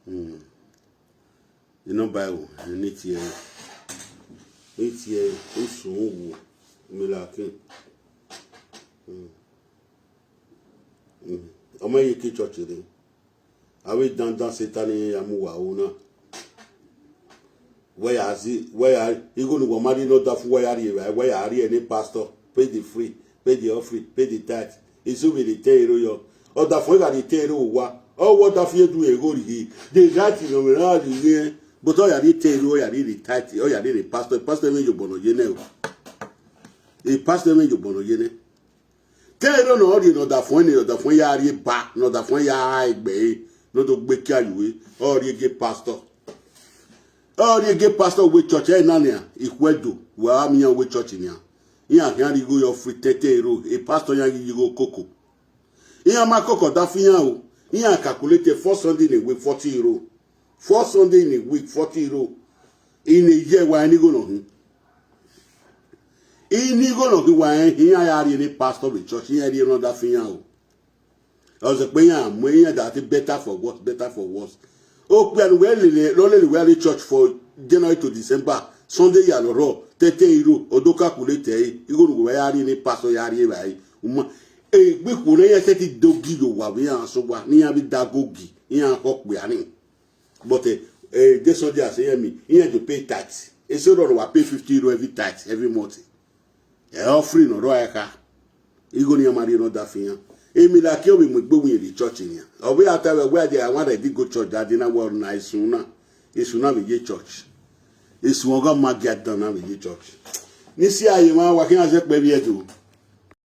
Hmm. Inọba ẹvbo, ne I tie ẹre. Ne I tie ẹre, usun wo, Milaki. Hmm. Hmm. Ọ ma ye ke church rre. Avbe dandan Satan ne iran ya mu uwa ru na. Wẹ ya zi, wẹ ya, igho ne uwa ma rhie ne ọdafẹn uwa ya rhie evbare, wẹ ya rhie ne pastor, pay the free, pay the offering, pay the tithe. Isu vbe rhie ten euro yọ. Ọdafẹn gha rhie ten euro vbe uwa, ọ wẹ ọdafẹn ye du egho rhie. The right ne ọ mwẹ na rhie irẹn, but ọ ya rhie ten euro, ọ ya rhie the tithe, ọ ya rhie ne pastor, pastor mwẹ ye obọ ne ọ ye nẹ o. E pastor mwẹ ye obọ ne ọ ye nẹ. Ten euro ne ọ rhie ne ọdafẹn ni, ọdafẹn ya rhie ba, ne ọdafẹn ya ha egbe ẹre, ne ọ do gbe kia ye uwe, ọ rhie gie pastor. Ọ rhie gie pastor uwe church ẹre na nian, ikhuẹdo, wẹ a miẹn uwe church nian. Iran khian rhie igho yọ free ten ten euro, e pastor iran ghi ye igho koko. Iran ma koko ọdafẹn iran o, iran calculate four Sunday in a week, forty euro. Four Sunday in a week, forty euro. In a year, wa rẹn ne igho nọ hin. I ne igho nọ ghi wa rẹn, iran ya rhie ne pastor vbe church, iran rhie ne ọdafẹn iran o. Ọ zẹ kpe iran mu iran da te better for worse, better for worse. Okpia ne uwẹ lele, ne ọ lele uwẹ rre church for January to December, Sunday ya lọrọ, ten ten euro, ọ do calculate ẹre, igho ne uwẹ ya rhie ne pastor ya rhie evbare. Uma, egbe ikhuo ne iran sẹtin do gi ye owa vbe iran sẹ owa, ne iran vbe da gogi, iran khọ okpia ni. But, eh, eh, de Sunday as iran mi, iran do pay tithe. Eso rọrọ wa pay fifty euro every tithe, every month. Eh, offering nọ rọ ẹre kha. Igho ne iran ma rhie ne ọdafẹn iran. Emwi like ọ vbe mu egbe winna rrie church nian. Ọ vbe a ta vbe wẹ a dia wa ready go church, a dia na wẹ ọ na esu na. Esu na vbe ye church. Esu ọghe ma gia dan na vbe ye church. Ne I si a ye emwa, wa khian zẹ kpẹ vbe Ẹdo.